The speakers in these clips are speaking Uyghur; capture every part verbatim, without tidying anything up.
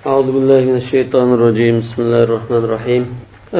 أعوذ بالله من الشيطان الرجيم. بسم الله الرحمن الرحيم.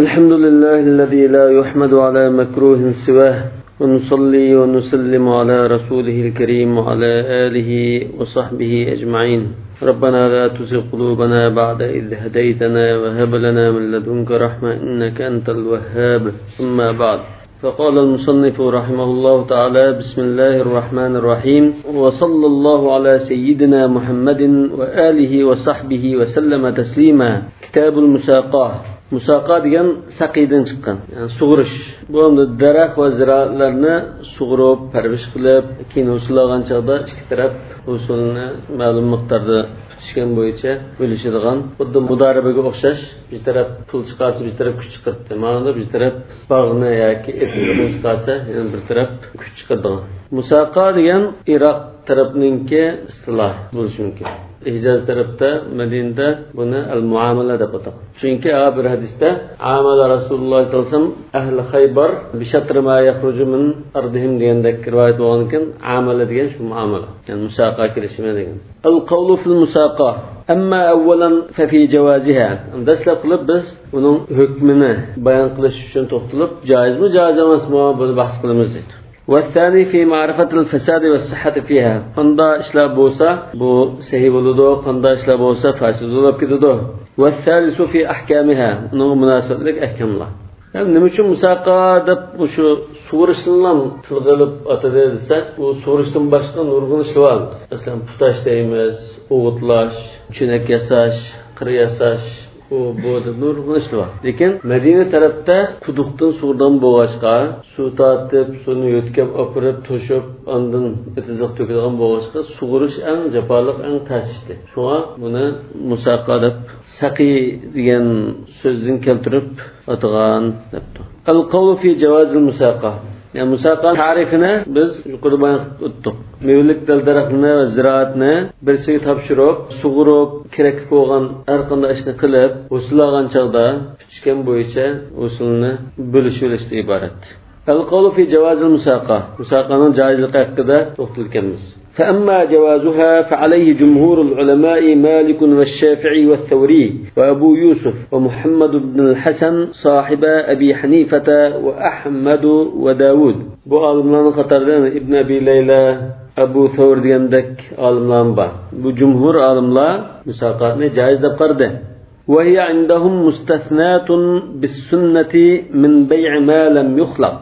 الحمد لله الذي لا يحمد على مكروه سواه، ونصلي ونسلم على رسوله الكريم وعلى آله وصحبه أجمعين. ربنا لا تزغ قلوبنا بعد إذ هديتنا وهب لنا من لدنك رحمة إنك أنت الوهاب. أما بعد، فقال المصنف رحمه الله تعالى: بسم الله الرحمن الرحيم، وصلى الله على سيدنا محمد وآله وصحبه وسلم تسليما. كتاب المساقاة. مۇساقا دېگەن سەقىدىن چىققان، يەنى سۇغۇرۇش. بۇ ئەمدى دەرەخ ۋە زىرائەتلەرنى سۇغۇرۇپ، پەرۋىش قىلىپ، كېيىن ھوسۇل ئالغان چاغدا ئىككى تەرەپ ھوسۇلنى مەلۇم مىقداردا پۈتۈشكەن بويىچە بۆلۈشىدىغان، خۇددى مۇدارىبىگە ئوخشاش، بىر تەرەپ پۇل چىقارسا، بىر تەرەپ كۈچ چىقىرىدۇ. مانا بىر تەرەپ باغنى ياكى ئېتىزلىقنى چىقارسا، يەنە بىر تەرەپ كۈچ چىقىرىدىغان. مۇساقا دېگەن ئىراق تەرەپنىڭكى ئىستىلاھى بولۇشى مۇمكىن. ھىجاز تەرەپتە، مەدىنىدە بۇنى ئەل مۇئامىلە دەپ ئاتىغان. چۈنكى ھە بىر ھەدىستە، «ئامەلە رەسۇلۇللاھ سەللەللاھۇ ئەلەيھى ۋەسەللەم ئەھلە خەيبەر بىشەترى ما يەخرۇجۇ مىن ئەردىھىم» دېگەندەك رىۋايەت بولغاندىكىن، ئامەلە دېگەن شۇ مۇئامىلە، يەنى مۇساقا كېلىشىمى دېگەن. القول في المساقاة. أما أولا ففي جوازها. دەسلەپ قىلىپ بىز ئۇنىڭ ھۆكمىنى بايان قىلىش ئۈچۈن توختىلىپ، جائىزمۇ، جائىز ئەمەسمۇ، بۇنى بەھس قىلىمىز دەيدۇ. والثاني في معرفة الفساد والصحة فيها. قانداق ئىشلار بولسا بۇ سەھىھ بولىدۇ، قانداق ئىشلار بولسا پاسىد بولۇپ كېتىدۇ. والثالث في أحكامها. ئۇنىڭغا مۇناسىۋەتلىك ئەھكاملار. يەنى نېمە ئۈچۈن مۇساقا دەپ مۇشۇ سۇغۇرۇشنىلا تىلغا ئېلىپ ئاتىدى دېسەك، بۇ سۇغۇرۇشتىن باشقا نۇرغۇن ئىشلار بار. مەسىلەن، پۇتاش دەيمىز، ئوغۇتلاش، چۆنەك ياساش، قىر ياساش، ئۇ، بۇ دەپ نۇرغۇن ئىشلار بار. لېكىن مەدىنە تەرەپتە قۇدۇقتىن سۇغۇرىدىغان بولغاچقا، سۇ تارتىپ، سۇنى يۆتكەپ ئاپىرىپ، توشۇپ، ئاندىن ئېتىزلىق تۆكىدىغان بولغاچقا، سۇغۇرۇش ئەڭ جاپالىق، ئەڭ تەس ئىشتى. شۇڭا بۇنى مۇساقا دەپ، سەقى دېگەن سۆزدىن كەلتۈرۈپ ئاتىغان دەپتۇ. القول في جواز المساقاة. يەنى مۇساقا تەرىپىنى بىز يۇقىرىدا بايان قىلىپ ئۆتتۇق. مېۋىلىك دەل-دەرەخنى ۋە زىرائەتنى بىرسىگە تاپشۇرۇپ، سۇغۇرۇپ، كېرەكلىك بولغان ھەر قانداق ئىشنى قىلىپ، ھوسۇل ئالغان چاغدا پۈتۈشكەن بويىچە ھوسۇلنى بۆلۈشۈۋېلىشتىن ئىبارەت. القول في جواز المساقاة. مۇساقانىڭ جائىزلىقى ھەققىدە توختىلىدىكەنمىز. فأما جوازها فعليه جمهور العلماء مالك والشافعي والثوري وأبو يوسف ومحمد بن الحسن صاحبا أبي حنيفة وأحمد وداود. بۇ ئالىملارنىڭ قاتارىدا ئىبن ئەبى لەيلە، ئەبۇ سەۋر دېگەندەك ئالىملارمۇ بار. بۇ جۇمھۇر ئالىملار مۇساقاتنى جائىز دەپ قارىدى. وهي عندهم مستثناة بالسنة من بيع ما لم يخلق.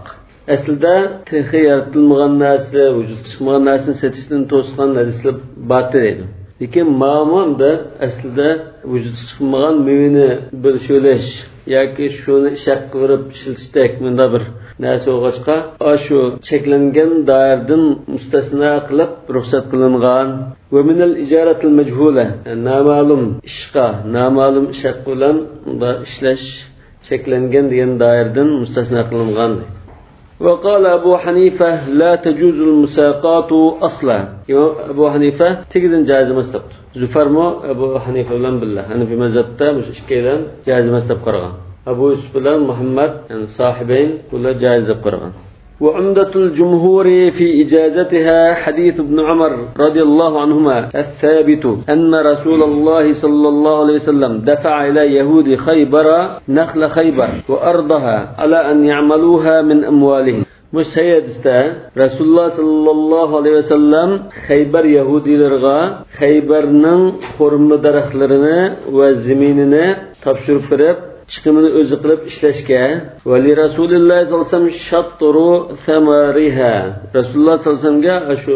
ئەسلىدە تېخى يارىتىلمىغان نەرسە، ۋۇجۇدقا چىقمىغان نەرسىنى سېتىشتىن توسقان ھەدىسلەر بارتى دەيدۇ. لېكىن مانا ئەمدى ئەسلىدە ۋۇجۇدقا چىقمىغان مېۋىنى بۆلۈشۈۋېلىش ياكى شۇنى ئىشەق قىلىپ ئىشلىتىشتەك مۇنداق بىر نەرسە بولغاچقا، ئاشۇ چەكلەنگەن دائىرىدىن مۇستەسنا قىلىپ رۇخسەت قىلىنغان. ومن الإجارة المجهولة، نامەلۇم ئىشقا، نامەلۇم ئىشەق بىلەن ئىشلەش چەكلەنگەن دېگەن دائىرىدىن مۇستەسنا قىلىنغان. وقال أبو حنيفة لا تجوز المساقاة أصلا. ئىمام ئەبۇ ھەنىفە تېگىدىن جائىز ئەمەس دەپتۇ. زۇفارمۇ ئەبۇ ھەنىفە بىلەن بىللە ھەنىفىي مەزھەپتە مۇشۇ ئىككىيلەن جائىز ئەمەس دەپ قارىغان. ئەبۇ يۈسۈپ بىلەن مۇھەممەد، يەنى ساھىبەين، بۇلار جائىز دەپ قارىغان. وعمدة الجمهور في إجازتها حديث ابن عمر رضي الله عنهما الثابت أن رسول الله صلى الله عليه وسلم دفع إلى يهود خيبر نخل خيبر وأرضها على أن يعملوها من أموالهم. مۇشۇ سەھىھ ھەدىستە رەسۇلۇللاھ ساللاللاھۇ ئەلەيھى ۋەسەللەم خەيبەر يەھۇدىيلىرىغا خەيبەرنىڭ خورما دەرەخلىرىنى ۋە زېمىنىنى تاپشۇرۇپ بېرىپ، چىقىمىنى ئۆزى قىلىپ ئىشلەشكە، ولرسول الله صلى الله عليه وسلم شطر ثمارها، رەسۇلۇللاھ ساللاللاھۇ ئەلەيھى ۋەسەللەمگە شۇ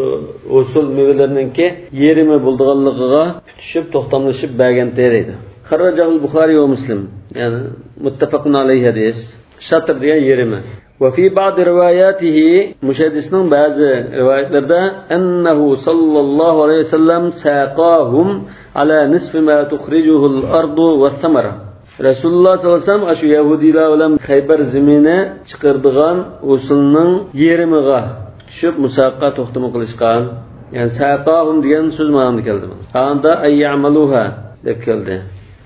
ھوسۇل مېۋىلىرىنىڭكى يېرىمى بولىدىغانلىقىغا پۈتۈشۈپ، توختاملىشىپ بەرگەنتى دەيدۇ. خرجه البخاري ومسلم، يەنى مۇتتەپەقۇن ئەلەيھى ھەدىس. شاتر دېگەن يېرىمى. وفي بعض رواياته، مۇشۇ ھەدىسنىڭ بەزى رىۋايەتلىرىدە، أنه صلى الله عليه وسلم ساقاهم على نصف ما تخرجه الأرض والثمرة. رەسۇلۇللاھ ساللاللاھۇ ئەلەيھى ۋەسەللەم ئاشۇ يەھۇدىيلار بىلەن خەيبەر زېمىنى چىقىرىدىغان ھوسۇلنىڭ يېرىمىغا چۈشۈپ، مۇساقا توختىمى قىلىشقان. يەنى ساقاهم دېگەن سۆز مانا بۇ يەردە كەلدى. ئاندا أن يعملوها دەپ كەلدى.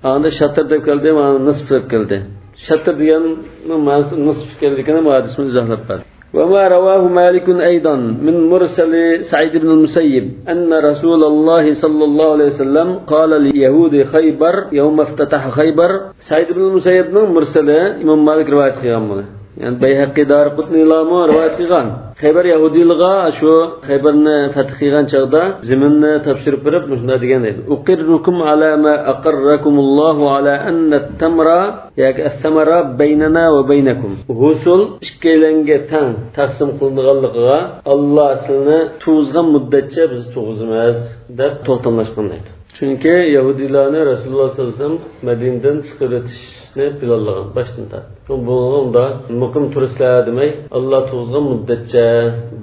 ئاندا شاتر دەپ كەلدى، مانا نىسف دەپ كەلدى. شاتر دېگەننىڭ مەنىسى نىسف ئىكەنلىكىنى بۇ ھەدىسمۇ ئىزاھلاپ بەردى. وما رواه مالك أيضا من مرسل سعيد بن المسيب أن رسول الله صلى الله عليه وسلم قال ليهود خيبر يوم افتتح خيبر. سەئىد ئىبن مۇسەييەبنىڭ مۇرسىلى ئىمام مالىك رىۋايەت قىلغان بۇنى. يەنى بەيھەققى، دارىقۇتنى ئىلامۇ رىۋايەت قىلغان. خەيبەر يەھۇدىيلىرىغا شۇ خەيبەرنى فەتھ قىلغان چاغدا زېمىننى تاپشۇرۇپ بېرىپ مۇشۇنداق دېگەن ئىدى: «أقركم على ما أقركم الله على أن التمر ياكى الثمر بيننا وبينكم.» ھوسۇل ئىككىيلەنگە تەڭ تەقسىم قىلىنغانلىقىغا، ئاللا سىلىنى تۇغۇزغان مۇددەتچە بىز تۇغۇزىمىز دەپ توختاملاشقان ئىدى. چۈنكى يەھۇدىيلارنى رەسۇلۇللا سەللەللاھۇ ئەلەيھى ۋەسەللەم مەدىنىدىن چىقىرىۋېتىشنى پىلانلىغان باشتىن تارتىپ. بۇنىڭغا ئۇندا مۇقىم تۇرۇسىلەر دېمەي، ئاللا تۇغۇزغان مۇددەتچە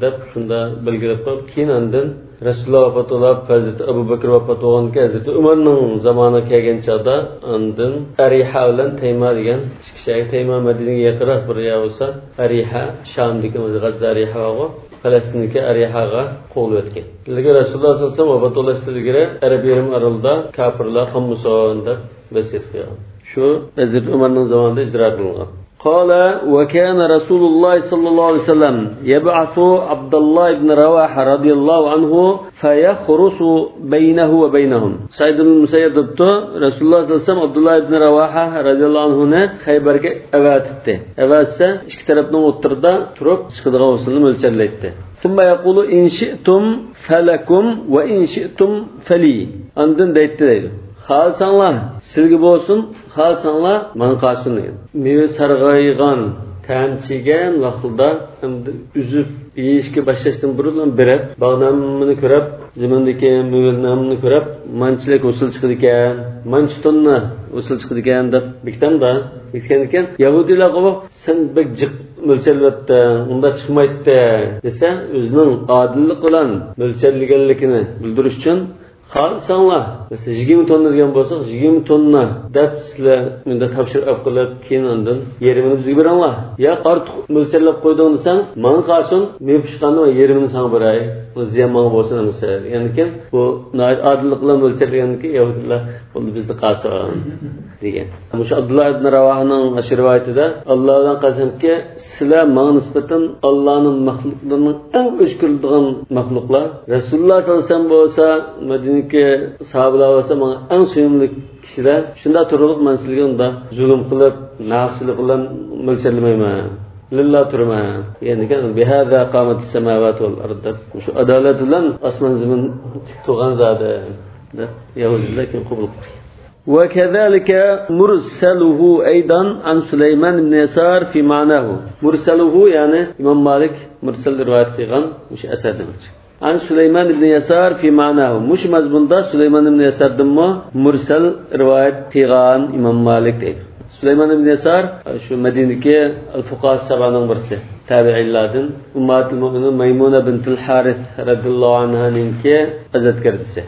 دەپ شۇنداق بەلگىلەپ قويۇپ، كېيىن ئاندىن رەسۇلۇللا ۋاپات بولۇپ، ھەزرىتى ئەبۇ بەكرى ۋاپات بولغاندىكىن، ھەزرىتى ئۆمەرنىڭ زامانىغا كەلگەن چاغدا ئاندىن ئەرىھا بىلەن تەيما دېگەن ئىككى شەھەر، تەيما مەدىنىگە يېقىنراق بىر يەر بولسا، ئەرىھا شامدىكى غەززە ئەرىھا بارغۇ، پەلەستىندىكى ئەرىھاغا قوغلىۋەتكەن. لېكىن رەسۇلۇللا سەللەللاھۇ ئەلەيھى ۋەسەللەم ۋاپات بولۇشتىن ئىلگىرى ئەرەب يېرىم ئارىلىدا كاپىرلار قالمىسۇن دەپ ۋەسىيەت قىلغان. شۇ ھەزرىتى ئۆمەرنىڭ زامانىدا ئىجرا قىلىنغان. قال: وكان رسول الله صلى الله عليه وسلم يبعث عبد الله بن رواحة رضي الله عنه فيخرس بينه وبينهم. سەئىد ئىبن مۇسەييەب دەپتۇ، رەسۇلۇللا سەللەللاھۇ ئەلەيھى ۋەسەللەم ئابدۇللا ئىبن راۋاھە رەزىياللاھۇ ئەنھۇنى خەيبەرگە ئەۋەتىپتۇ. ئەۋەتسە، ئىككى تەرەپنىڭ ئوتتۇرىدا تۇرۇپ چىقىدىغان ھوسۇلنى مۆلچەرلەيتتى. ثم يقول: إن شئتم فلكم وإن شئتم فلي. ئاندىن دەيتتى دەيدۇ: خالىساڭلار سىلگە بولسۇن، خالىساڭلار ماڭا قالسۇن دېگەن. مېۋە سارغايغان، تەم چىگەن ۋاقتىدا ئەمدى ئۈزۈپ يېيىشكە باشلاشتىن بۇرۇن بېرىپ، باغنى ھەممىنى كۆرۈپ، زېمىندىكى مېۋىلەرنى ھەممىنى كۆرۈپ، مانچىلىك ھوسۇل چىقىدىكەن، مانچە توننا ھوسۇل چىقىدىكەن دەپ بېكىتەمدۇ. بېكىتكەندىكىن يەھۇدىيلارغا، سەن بەك جىق مۆلچەرلەپتىڭ، ئۇنداق چىقمايتتى دېسە، ئۆزىنىڭ ئادىللىق بىلەن مۆلچەرلىگەنلىكىنى بىلدۈرۈش ئۈچۈن، خالىساڭلار، مەسىلەن، يىگىرمە توننا دېگەن بولساق، يىگىرمە توننا دەپ سىلەر مۇنداق تاپشۇرۇپ ئەپ قىلىپ، كېيىن ئاندىن يېرىمىنى بىزگە بېرىڭلار. ياق، ئارتۇق مۆلچەرلەپ قويدۇڭ دېسەڭ، ماڭا قالسۇن، مېۋە پىشقاندا مەن يېرىمىنى ساڭا بېرەي. بۇ زىيان ماڭا بولسۇن ئەمىسە دېگەندىكىن، بۇ ناھايىتى ئادىللىق بىلەن مۆلچەرلىگەندىكىن يەھۇدىيلار، بولدى، بىزدە قالسۇن دېگەن. مۇشۇ ئابدۇللا ئىبن راۋاھنىڭ ئاشۇ رىۋايىتىدە، ئاللا بىلەن قەسەمكى، سىلەر ماڭا نىسبەتەن ئاللانىڭ مەخلۇقلىرىنىڭ ئەڭ ئۆچ كۆرۈلىدىغان مەخلۇقلار. رەسۇلۇللا سەللەللاھۇ ئەلەيھى ۋەسەللەم بولسا، مەدىنىدىكى ساھابىلار بولسا ماڭا ئەڭ سۆيۈملۈك كىشىلەر. شۇنداق تۇرۇپ مەن سىلەرگە ئۇنداق زۇلۇم قىلىپ، ناھەقچىلىك بىلەن مۆلچەرلىمەيمەن. لىللا تۇرىمەن. يەنى بىھازا قامەتىس سەماۋاتۇ ۋەل ئەرز دەپ، مۇشۇ ئادالەت بىلەن ئاسمان زېمىن تۇرغان زادى دەپ يەھۇدىيلار كېيىن قوبۇل قىلدى. وكذلك مرسله أيضا عن سليمان بن يسار في معناه. مۇرسەلۇھۇ، يەنى ئىمام مالىك مۇرسەل رىۋايەت قىلغان مۇشۇ ئەسەر دېمەكچى. عن سليمان بن يسار في معناه. مۇشۇ مەزمۇندا سۇلەيمان ئىبن يەساردىنمۇ مۇرسەل رىۋايەت قىلغان ئىمام مالىك دەيدۇ. سۇلەيمان ئىبن يەسار شۇ مەدىنىدىكى ئەل فۇقاھا سەبئەنىڭ بىرسى، تابىئىنلاردىن، ئۇممەھاتۇل مۆمىنىن مەيمۇنە بىنتۇل ھارىس رەزىياللاھۇ ئەنھانىڭكى ئەزەتكەردىسى.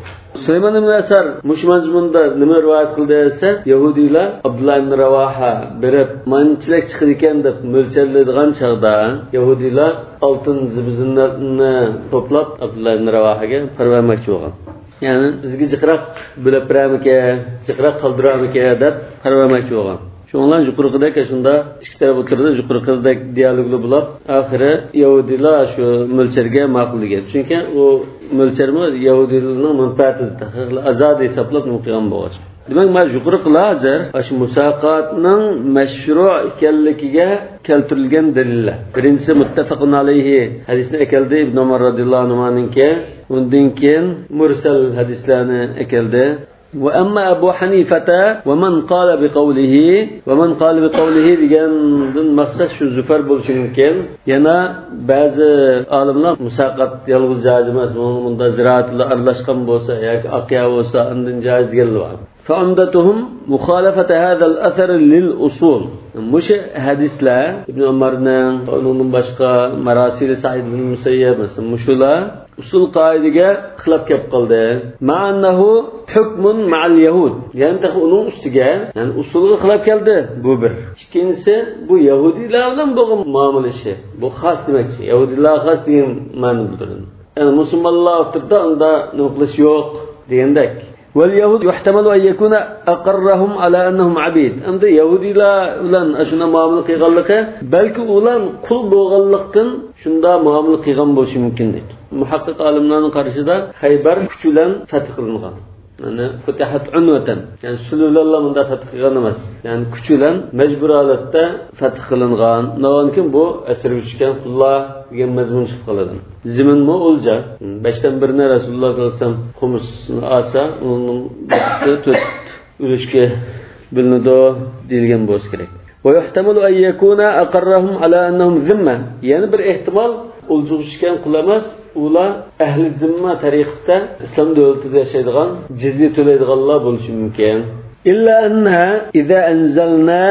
سۇلەيمان ئىبن يەسار مۇشۇ مەزمۇندا نېمە رىۋايەت قىلدى دېسە، يەھۇدىيلار ئابدۇللا ئىبن راۋاھا بېرىپ، مانچىلىك چىقىدىكەن دەپ مۆلچەرلەيدىغان چاغدا، يەھۇدىيلار ئالتۇن زىبۇ زىننەتنى توپلاپ، ئابدۇللا ئىبن راۋاھاگە پارا بەرمەكچى بولغان. يەنى، بىزگە جىقراق بۆلۈپ بېرەرمىكەن، جىقراق قالدۇرارمىكەن دەپ پارا بەرمەكچى بولغان. شۇڭا يۇقىرىقىدەك شۇنداق ئىككى تەرەپ ئوتتۇرىدا يۇقىرىقىدەك دىئالوگلار بولۇپ، ئاخىرى يەھۇدىيلار شۇ مۆلچەرگە ماقۇل دېگەن. چۈنكى ئۇ مۆلچەرمۇ يەھۇدىيلارنىڭ مەنپەئەتىدە، ئازادە ھېسابلاپ نېمە قىلغان بولغاچ. دېمەك، مانا يۇقىرىقىلار ھازىر ئاشۇ مۇساقاتنىڭ مەشرۇ ئىكەنلىكىگە كەلتۈرۈلگەن دەلىللەر. بىرىنچىسى، مۇتتەپەقۇن ئەلەيھى ھەدىسنى ئەكەلدى ئىبن ئۆمەر رەزىياللاھۇ ئەنھۇمانىڭكى. ئۇندىن كېيىن مۇرسەل ھەدىسلەرنى ئەكەلدى. وأما أبو حنيفة ومن قال بقوله، ومن قال بقوله دېگەندىن مەقسەت شۇ زۇفەر بولۇشى مۇمكىن. يەنە بەزى ئالىملار مۇساقات يالغۇز جائىز ئەمەس، بۇنىڭ بۇندا زىرائەتلەر ئارىلاشقان بولسا ياكى ئاقىيا بولسا ئاندىن جائىز دېگەنلەر بار. فعمدتهم مخالفة هذا الأثر للأصول. مۇشۇ ھەدىسلەر ئىبن ئۆمەرنىڭ، ئۇنىڭدىن باشقا ماراسىلى سەئىد ئىبن مۇسەييەب، مەسىلەن، مۇشۇلار ئۇسۇل قائىدىگە خىلاپ كەپ قالدى. مع أنه حكم مع اليهود. يەنى تېخى ئۇنىڭ ئۈستىگە، يەنى ئۇسۇلغا خىلاپ كەلدى. بۇ بىر. ئىككىنچىسى، بۇ يەھۇدىيلار بىلەن بولغان مۇئامىلىشى. بۇ خاس دېمەكچى. يەھۇدىيلار خاس دېگەن مەنىنى بىلدۈرىدۇ. يەنى مۇسۇلمانلار ئوتتۇرىدا ئۇنداق نېمە قىلىش يوق دېگەندەك. واليهود يحتمل أن يكون أقرهم على أنهم عبيد. ئەمدى يەھۇدىيلار بىلەن شۇنداق مۇئامىلە قىلغانلىقى، بەلكى ئۇلار قۇل بولغانلىقتىن شۇنداق مۇئامىلە قىلغان بولۇشى مۇمكىن دەيدۇ. مۇھەققىق ئالىملارنىڭ قارىشىدا خەيبەر كۈچ بىلەن فەتھ قىلىنغان. يەنى فتحت عنوة. يەنى سۇلۇ بىلەنلا مۇنداق فەتھ قىلغان ئەمەس. يەنى كۈچ بىلەن مەجبۇر ھالەتتە فەتھ قىلىنغان. ئۇنىڭدىن كېيىن بۇ ئەسىرگە چۈشكەن قۇللار دېگەن مەزمۇن چىقىپ قالىدۇ. زېمىنمۇ ئولجا. بەشتىن بىرىنى رەسۇلۇللا ساللاللاھۇ ئەلەيھى ۋەسەللەم خۇمۇسنى ئالسا، ئۇنىڭ بىرسى تۆت ئۈلۈشكە بۆلۈنىدۇ دېيىلگەن بولسا كېرەك. ويحتمل أن يكون أقرهم على أنهم ذمة. يەنە بىر ئېھتىمال، ئولجىغا چۈشكەن قۇل ئەمەس، ئۇلار ئەھلى زىممە تەرىقىسىدە ئىسلام دۆلىتىدە ياشايدىغان، جىزيە تۆلەيدىغانلار بولۇشى مۇمكىن. إلا أنها إذا أنزلنا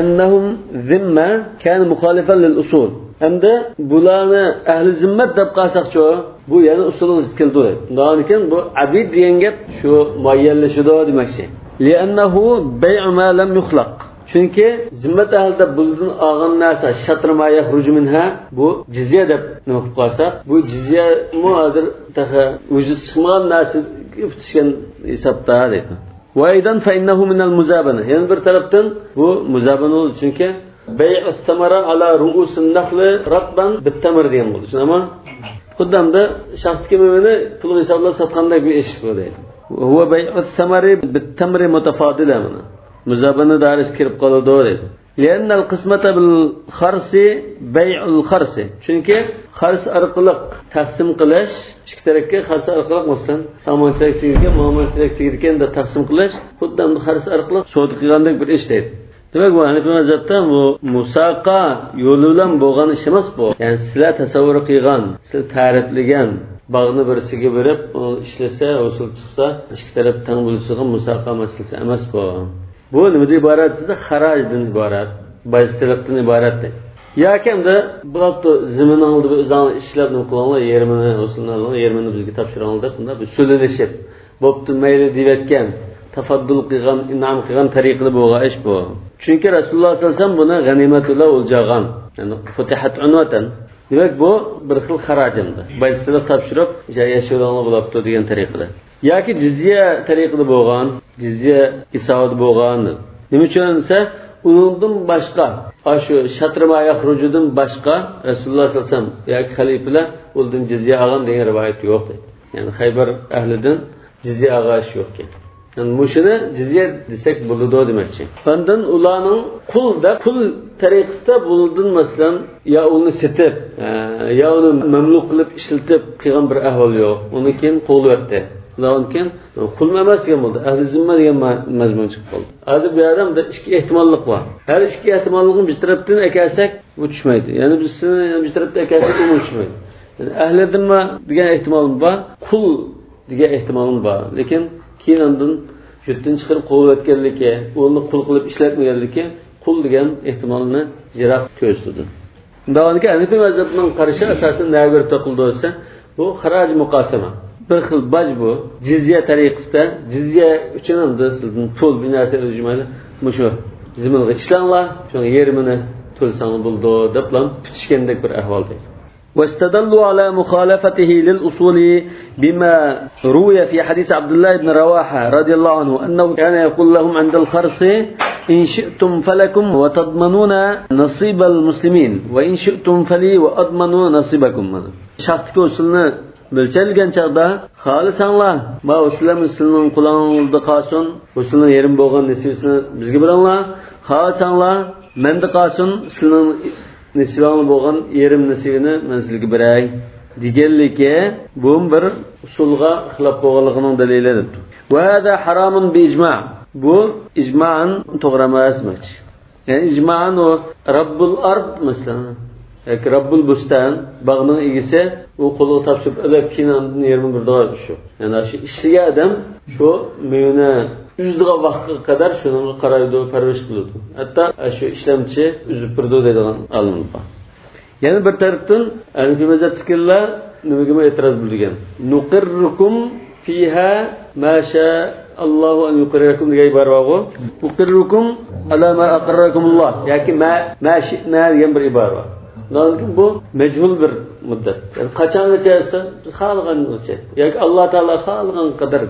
أنهم ذمة كان مخالفا للأصول. ئەمدى بۇلارنى ئەھلى زىممەت دەپ قالساقچۇ، بۇ يەنە ئۇسۇلغا زىت كېلىدۇ. ئۇنداقكەن بۇ ئەبىد دېگەن گەپ شۇ مۇئەييەنلىشىدۇ دېمەكچى. لأنه بيع ما لم يخلق. چۈنكى زىممەت ئەھلىدە بۇلدىن ئالغان نەرسە، شطر ما يخرج منها، بۇ جىزيە دەپ نېمە قىلىپ قالساق، بۇ جىزيەمۇ ھازىر تېخى ۋۇجۇدقا چىقمىغان نەرسىگە پۈتۈشكەن ھېسابتا دەيدۇ. وأيضا فإنه من المزابنة. يەنە بىر تەرەپتىن بۇ مۇزابەنە بولىدۇ، چۈنكى بيع الثمرة على رؤوس النخل رطبا بالتمر دېگەن بولىدۇ. چۈشىنەما؟ خۇددى ئەمدى شاختىكى مېۋىنى پۇلغا ھېسابلاپ ساتقاندەك بىر ئىش بۇ دەيدۇ. هو بيع الثمر بالتمر متفاضلة مانا. مۇزابەنە دائىرىسىگە كىرىپ قالىدۇ دەيدۇ. لأن القسمة بالخرص بيع الخرص. چۈنكى خەرس ئارقىلىق تەقسىم قىلىش، ئىككى تەرەپكە خەرس ئارقىلىق، مەسىلەن، ساڭا مانچىلىك تېگىدىكەن، ماڭا مانچىلىك تېگىدىكەن دەپ تەقسىم قىلىش، خۇددى ئەمدى خەرس ئارقىلىق سودا قىلغاندەك بىر ئىش دەيدۇ. دېمەك، بۇ ھەنىپىي مەزھەپتە بۇ مۇساقا يولى بىلەن بولغان ئىش ئەمەس بۇ. يەنى سىلەر تەسەۋۋۇر قىلغان، سىلەر تەرىپلىگەن باغنى بىرسىگە بېرىپ، ئۇ ئىشلىسە، ھوسۇل چىقسا، ئىككى تەرەپ تەڭ بۆلۈشىدىغان مۇساقا مەسىلىسى ئەمەس بۇ. بۇ نېمىدىن ئىبارەت دېسە، خەراجدىن ئىبارەت، باج سېلىقتىن ئىبارەت دەيدۇ. ياكى ئەمدى بوپتۇ، زېمىنىڭدا بىر ئۆزۈڭ ئىشلەپ نېمە قىلىڭلار، يېرىمىنى ھوسۇلنى ئېلىڭلار، يېرىمىنى بىزگە تاپشۇرۇڭلار دەپ، مۇنداق بىر سۆزلىشىپ، بوپتۇ، مەيلى دېيىۋەتكەن، تەفەددۇل قىلغان، ئىنئام قىلغان تەرىقىدە بولغان ئىش بۇ. چۈنكى رەسۇلۇللا سەللەللاھۇ ئەلەيھى ۋەسەللەم بۇنى غەنىيمەت بىلەن ئولجىغان. يەنى فتحت عنوة. دېمەك، بۇ بىر خىل خەراج ئەمدى. باج سېلىق تاپشۇرۇپ، ياشىۋېلىڭلار بوپتۇ دېگەن تەرىقىدە. ياكى جىزيە تەرىقىدە بولغان، جىزيە ھېسابىدا بولغان. نېمە ئۈچۈن دېسە، ئۇنىڭدىن باشقا، ئاشۇ شطر ما يخرجدىن باشقا رەسۇلۇللا سەللەللاھۇ ئەلەيھى ۋەسەللەم ياكى خەلىپىلەر ئۇلاردىن جىزيە ئالغان دېگەن رىۋايەت يوق دەيدۇ. يەنى خەيبەر ئەھلىدىن جىزيە ئالغان ئىش يوق ئىكەن. يەنى مۇشۇنى جىزيە دېسەك بولىدۇ دېمەكچى. ئاندىن ئۇلارنىڭ قۇل دەپ، قۇل تەرىقىسىدە بۇلاردىن، مەسىلەن، يا ئۇنى سېتىپ، ئە، يا ئۇنى مەملۇك قىلىپ ئىشلىتىپ قىلغان بىر ئەھۋال يوق. ئۇنى كېيىن قوغلىۋەتتى. ئۇنىڭدىن كېيىن قۇلمۇ ئەمەس دېگەن بولدى. ئەھلى زىممە دېگەن ما-، مەزمۇن چىقىپ قالدى. ھازىر بۇ يەردە مۇنداق ئىككى ئېھتىماللىق بار. ھەر ئىككى ئېھتىماللىقنى بىر تەرەپتىن ئەكەلسەك، بۇ چۈشمەيدۇ. يەنە بىرسىنى يەنە بىر تەرەپتىن ئەكەلسەك، ئۇمۇ چۈشمەيدۇ. يەنى ئەھلى زىممە دېگەن ئېھتىمالمۇ بار. قۇل دېگەن ئېھتىمالمۇ بار. لېكىن كېيىن ئاندىن يۇرتتىن چىقىرىپ قوغلىۋەتكەنلىكى، ئۇنى قۇل قىلىپ ئىشلەتمىگەنلىكى، قۇل دېگەن ئېھتىمالنى يىراق كۆرسىتىدۇ. ئۇنداق بولغاندىكىن، ھەنىفىي مەزھەپنىڭ قارىشى ئاساسەن نەگە بېرىپ توقۇلىدۇ دېسە، بۇ خەراج مۇقاسىمە. بىر خىل باج بۇ. جىزيە تەرىقىسىدە، جىزيە ئۈچۈن ئەمدى سىزدىن پۇل، بىر نەرسە ئۆلجىمەيلى، مۇشۇ زېمىنغا ئىشلەڭلار، شۇنىڭ يېرىمىنى تۆلىسەڭلار بولىدۇ، دەپلا پۈتۈشكەندەك بىر ئەھۋال دەيدۇ. واستدلوا على مخالفته للأصول بما روي في حديث عبد الله بن رواحة رضي الله عنه أنه كان يقول لهم عند الخرص: إن شئتم فلكم وتضمنون نصيب المسلمين، وإن شئتم فلي وأضمن نصيبكم. شاختىكى ھوسۇلنى مۆلچەرلىگەن چاغدا، خالىساڭلار، ما ھوسۇللارنى سىلىنىڭ قولۇڭلاردا قالسۇن، ھوسۇلنىڭ يېرىم بولغان نېسىۋىسىنى بىزگە بېرىڭلار، خالىساڭلار، مەندە قالسۇن، سىلىنىڭ نېسىۋاڭلار بولغان يېرىم نېسىۋىنى مەن سىلىگە بېرەي، دېگەنلىكى، بۇمۇ بىر ئۇسۇلغا خىلاپ بولغانلىقىنىڭ دەلىلى دەپتۇ. وهذا حرام بإجماع. بۇ ئىجمائەن توغرا ئەمەس دېمەكچى. يەنى ئىجمائەن ئۇ رەببۇل ئارد، مەسىلەن، ياكى رەببۇل بۇستان، باغنىڭ ئىگىسى، ئۇ قولىغا تاپشۇرۇپ ئېلىپ، كېيىن ئاندىن يېرىمىنى بېرىدىغان ئىش يوق. يەنى شۇ ئىشلىگەن ئادەم شۇ مېۋىنى ئۈزىدىغان ۋاقىتقا قەدەر شۇنىڭغا قارايدۇ، پەرۋىش قىلىدۇ. ھەتتا شۇ ئىشلەمچى ئۈزۈپ بېرىدۇ دەيدىغان ئالىملار بار. يەنە بىر تەرەپتىن، ھەنىفىي مەزھەپتىكىلەر نېمىگىمۇ ئېتىراز بىلدۈرگەن؟ نۇقىررۇكۇم فىھا ما شائاللاھۇ ئەن يۇقىررەكۇم دېگەن ئىبارە بارغۇ. ئۇقىررۇكۇم ئالا ما ئەقەررەكۇمۇللاھ. ياكى ما، ما شىئنا دېگەن بىر ئىبارە بار. ئۇنىڭدىن كېيىن بۇ مەجھۇل بىر مۇددەت. يەنى قاچانغىچە دېسە، بىز خالىغانغىچە. ياكى ئاللا تائالا خالىغان قەدەر.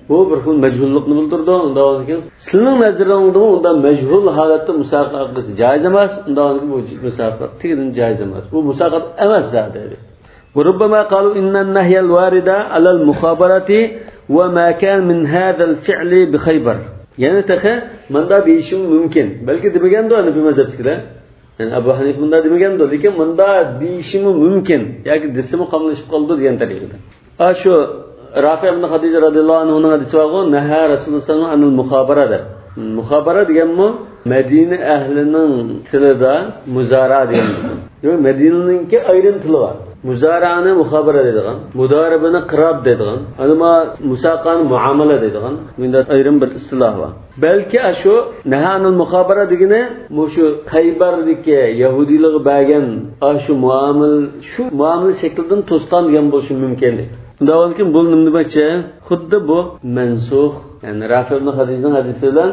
بۇ بىر خىل مەجھۇللۇقنى بىلدۈرىدۇ. ئۇنداق بولغاندىكىن، سىلىنىڭ نەزىرىڭدىمۇ ئۇنداق مەجھۇل ھالەتتە مۇساقات قىلىش جايىز ئەمەس. ئۇنداق بولغاندىكىن، بۇ مۇساقات تېگىدىن جايىز ئەمەس. بۇ مۇساقات ئەمەس زادى. وربما قالوا إن النهي الوارد على المخابرة وما كان من هذا الفعل بخيبر. يەنە تېخى مۇنداق دېيىشىمۇ مۇمكىن. بەلكى دېمىگەندۇ ھەنىفىي مەزھەپتىكىلەر. يەنى ئەبۇ ھەنىفە مۇنداق دېمىگەندۇ، لېكىن مۇنداق دېيىشىمۇ مۇمكىن. ياكى دېسىمۇ قاملىشىپ قالىدۇ دېگەن تەرىقىدە. ئا، شۇ رافىئ ئىبن خەدىج رەزىياللاھۇ ئەنھۇنىڭ ھەدىسى بارغۇ، نەھا رەسۇلۇللاھ سەللەللاھۇ ئەلەيھى ۋەسەللەم ئەنىل مۇخابىرە دەپ. مۇخابىرە دېگەنمۇ مەدىنە ئەھلىنىڭ تىلىدا مۇزارا دېگەن. ياق، مەدىنىنىڭكى ئايرىم تىلى بار. مۇزارانى مۇخابىرە دەيدىغان، مۇدارىبىنى قىراب دەيدىغان، ئەمما مۇساقانى مۇئامىلە دەيدىغان، مۇنداق ئايرىم بىر ئىستىلاھ بار. بەلكى ئاشۇ نەھانىل مۇخابىرە دېگىنى مۇشۇ خەيبەردىكى يەھۇدىيلارغا بەرگەن ئاشۇ مۇئامىلە، شۇ مۇئامىلە شەكلىدىن توسقان دېگەن بولۇشى مۇمكىن. ئۇنداق بولغاندىكىن بۇ نېمە دېمەكچى؟ خۇددى بۇ مەنسۇخ، يەنى رافىئ ئىبن خەدىجنىڭ ھەدىسى بىلەن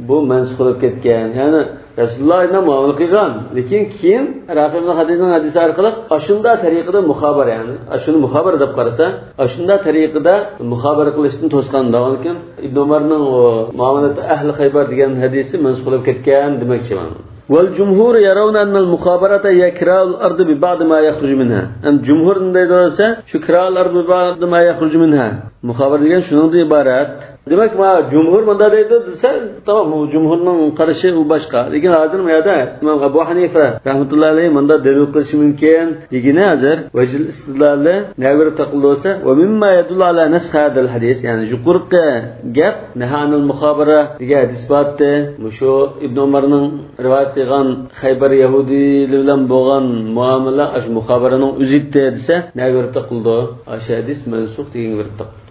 بۇ مەنسۇخ بولۇپ كەتكەن. يەنى رەسۇلۇللاھ بىلەن مۇئامىلە قىلغان، لېكىن كېيىن رافىئ ئىبن خەدىجنىڭ ھەدىسى ئارقىلىق ئاشۇنداق تەرىقىدە مۇخابىرە، يەنى ئاشۇنى مۇخابىرە دەپ قارىسا، ئاشۇنداق تەرىقىدە مۇخابىرە قىلىشتىن توسقان دەۋالكىن ئىبن ئۆمەرنىڭ ئۇ مۇئامىلەتى ئەھلى خەيبەر دېگەن ھەدىسى مەنسۇخ بولۇپ كەتكەن دېمەكچىمەن. والجمهور يرون أن المخابرة هي كراء الأرض ببعض ما يخرج منها. ئەمدى جۇمھۇر نېمە دەيدۇ دېسە، شۇ كراء الأرض ببعض ما يخرج منها. مۇخابىرە دېگەن شۇنىڭدىن ئىبارەت. دېمەك، ما جۇمھۇر مۇنداق دەيدۇ دېسە، تامام، بۇ جۇمھۇرنىڭ قارىشى ئۇ باشقا. لېكىن ھازىر مۇ يەردە ئىمام ئەبۇ ھەنىفە رەھمەتۇللاھى ئەلەيھى مۇنداق دەلىل قىلىشى مۇمكىن دېگىنى ھازىر ۋەجھىل ئىستىدلالى نەگە بېرىپ تاقىلىدۇ دېسە، ومما يدل على نسخ هذا الحديث، يەنى يۇقىرىقى گەپ نەھانىل مۇخابىرە دېگەن ھەدىس بار ئىدى. مۇشۇ ئىبن ئۆمەرنىڭ رىۋايەت قىلغان خەيبەر يەھۇدىيلىرى بىلەن بولغان مۇئامىلە ئاشۇ مۇخابىرىنىڭ ئۆزى ئىدى دېسە، نەگە بېرىپ تاقىلىدۇ؟ ئاشۇ ھەدىس مەنسۇخ دېگەنگە بېرىپ تاقىلىدۇ.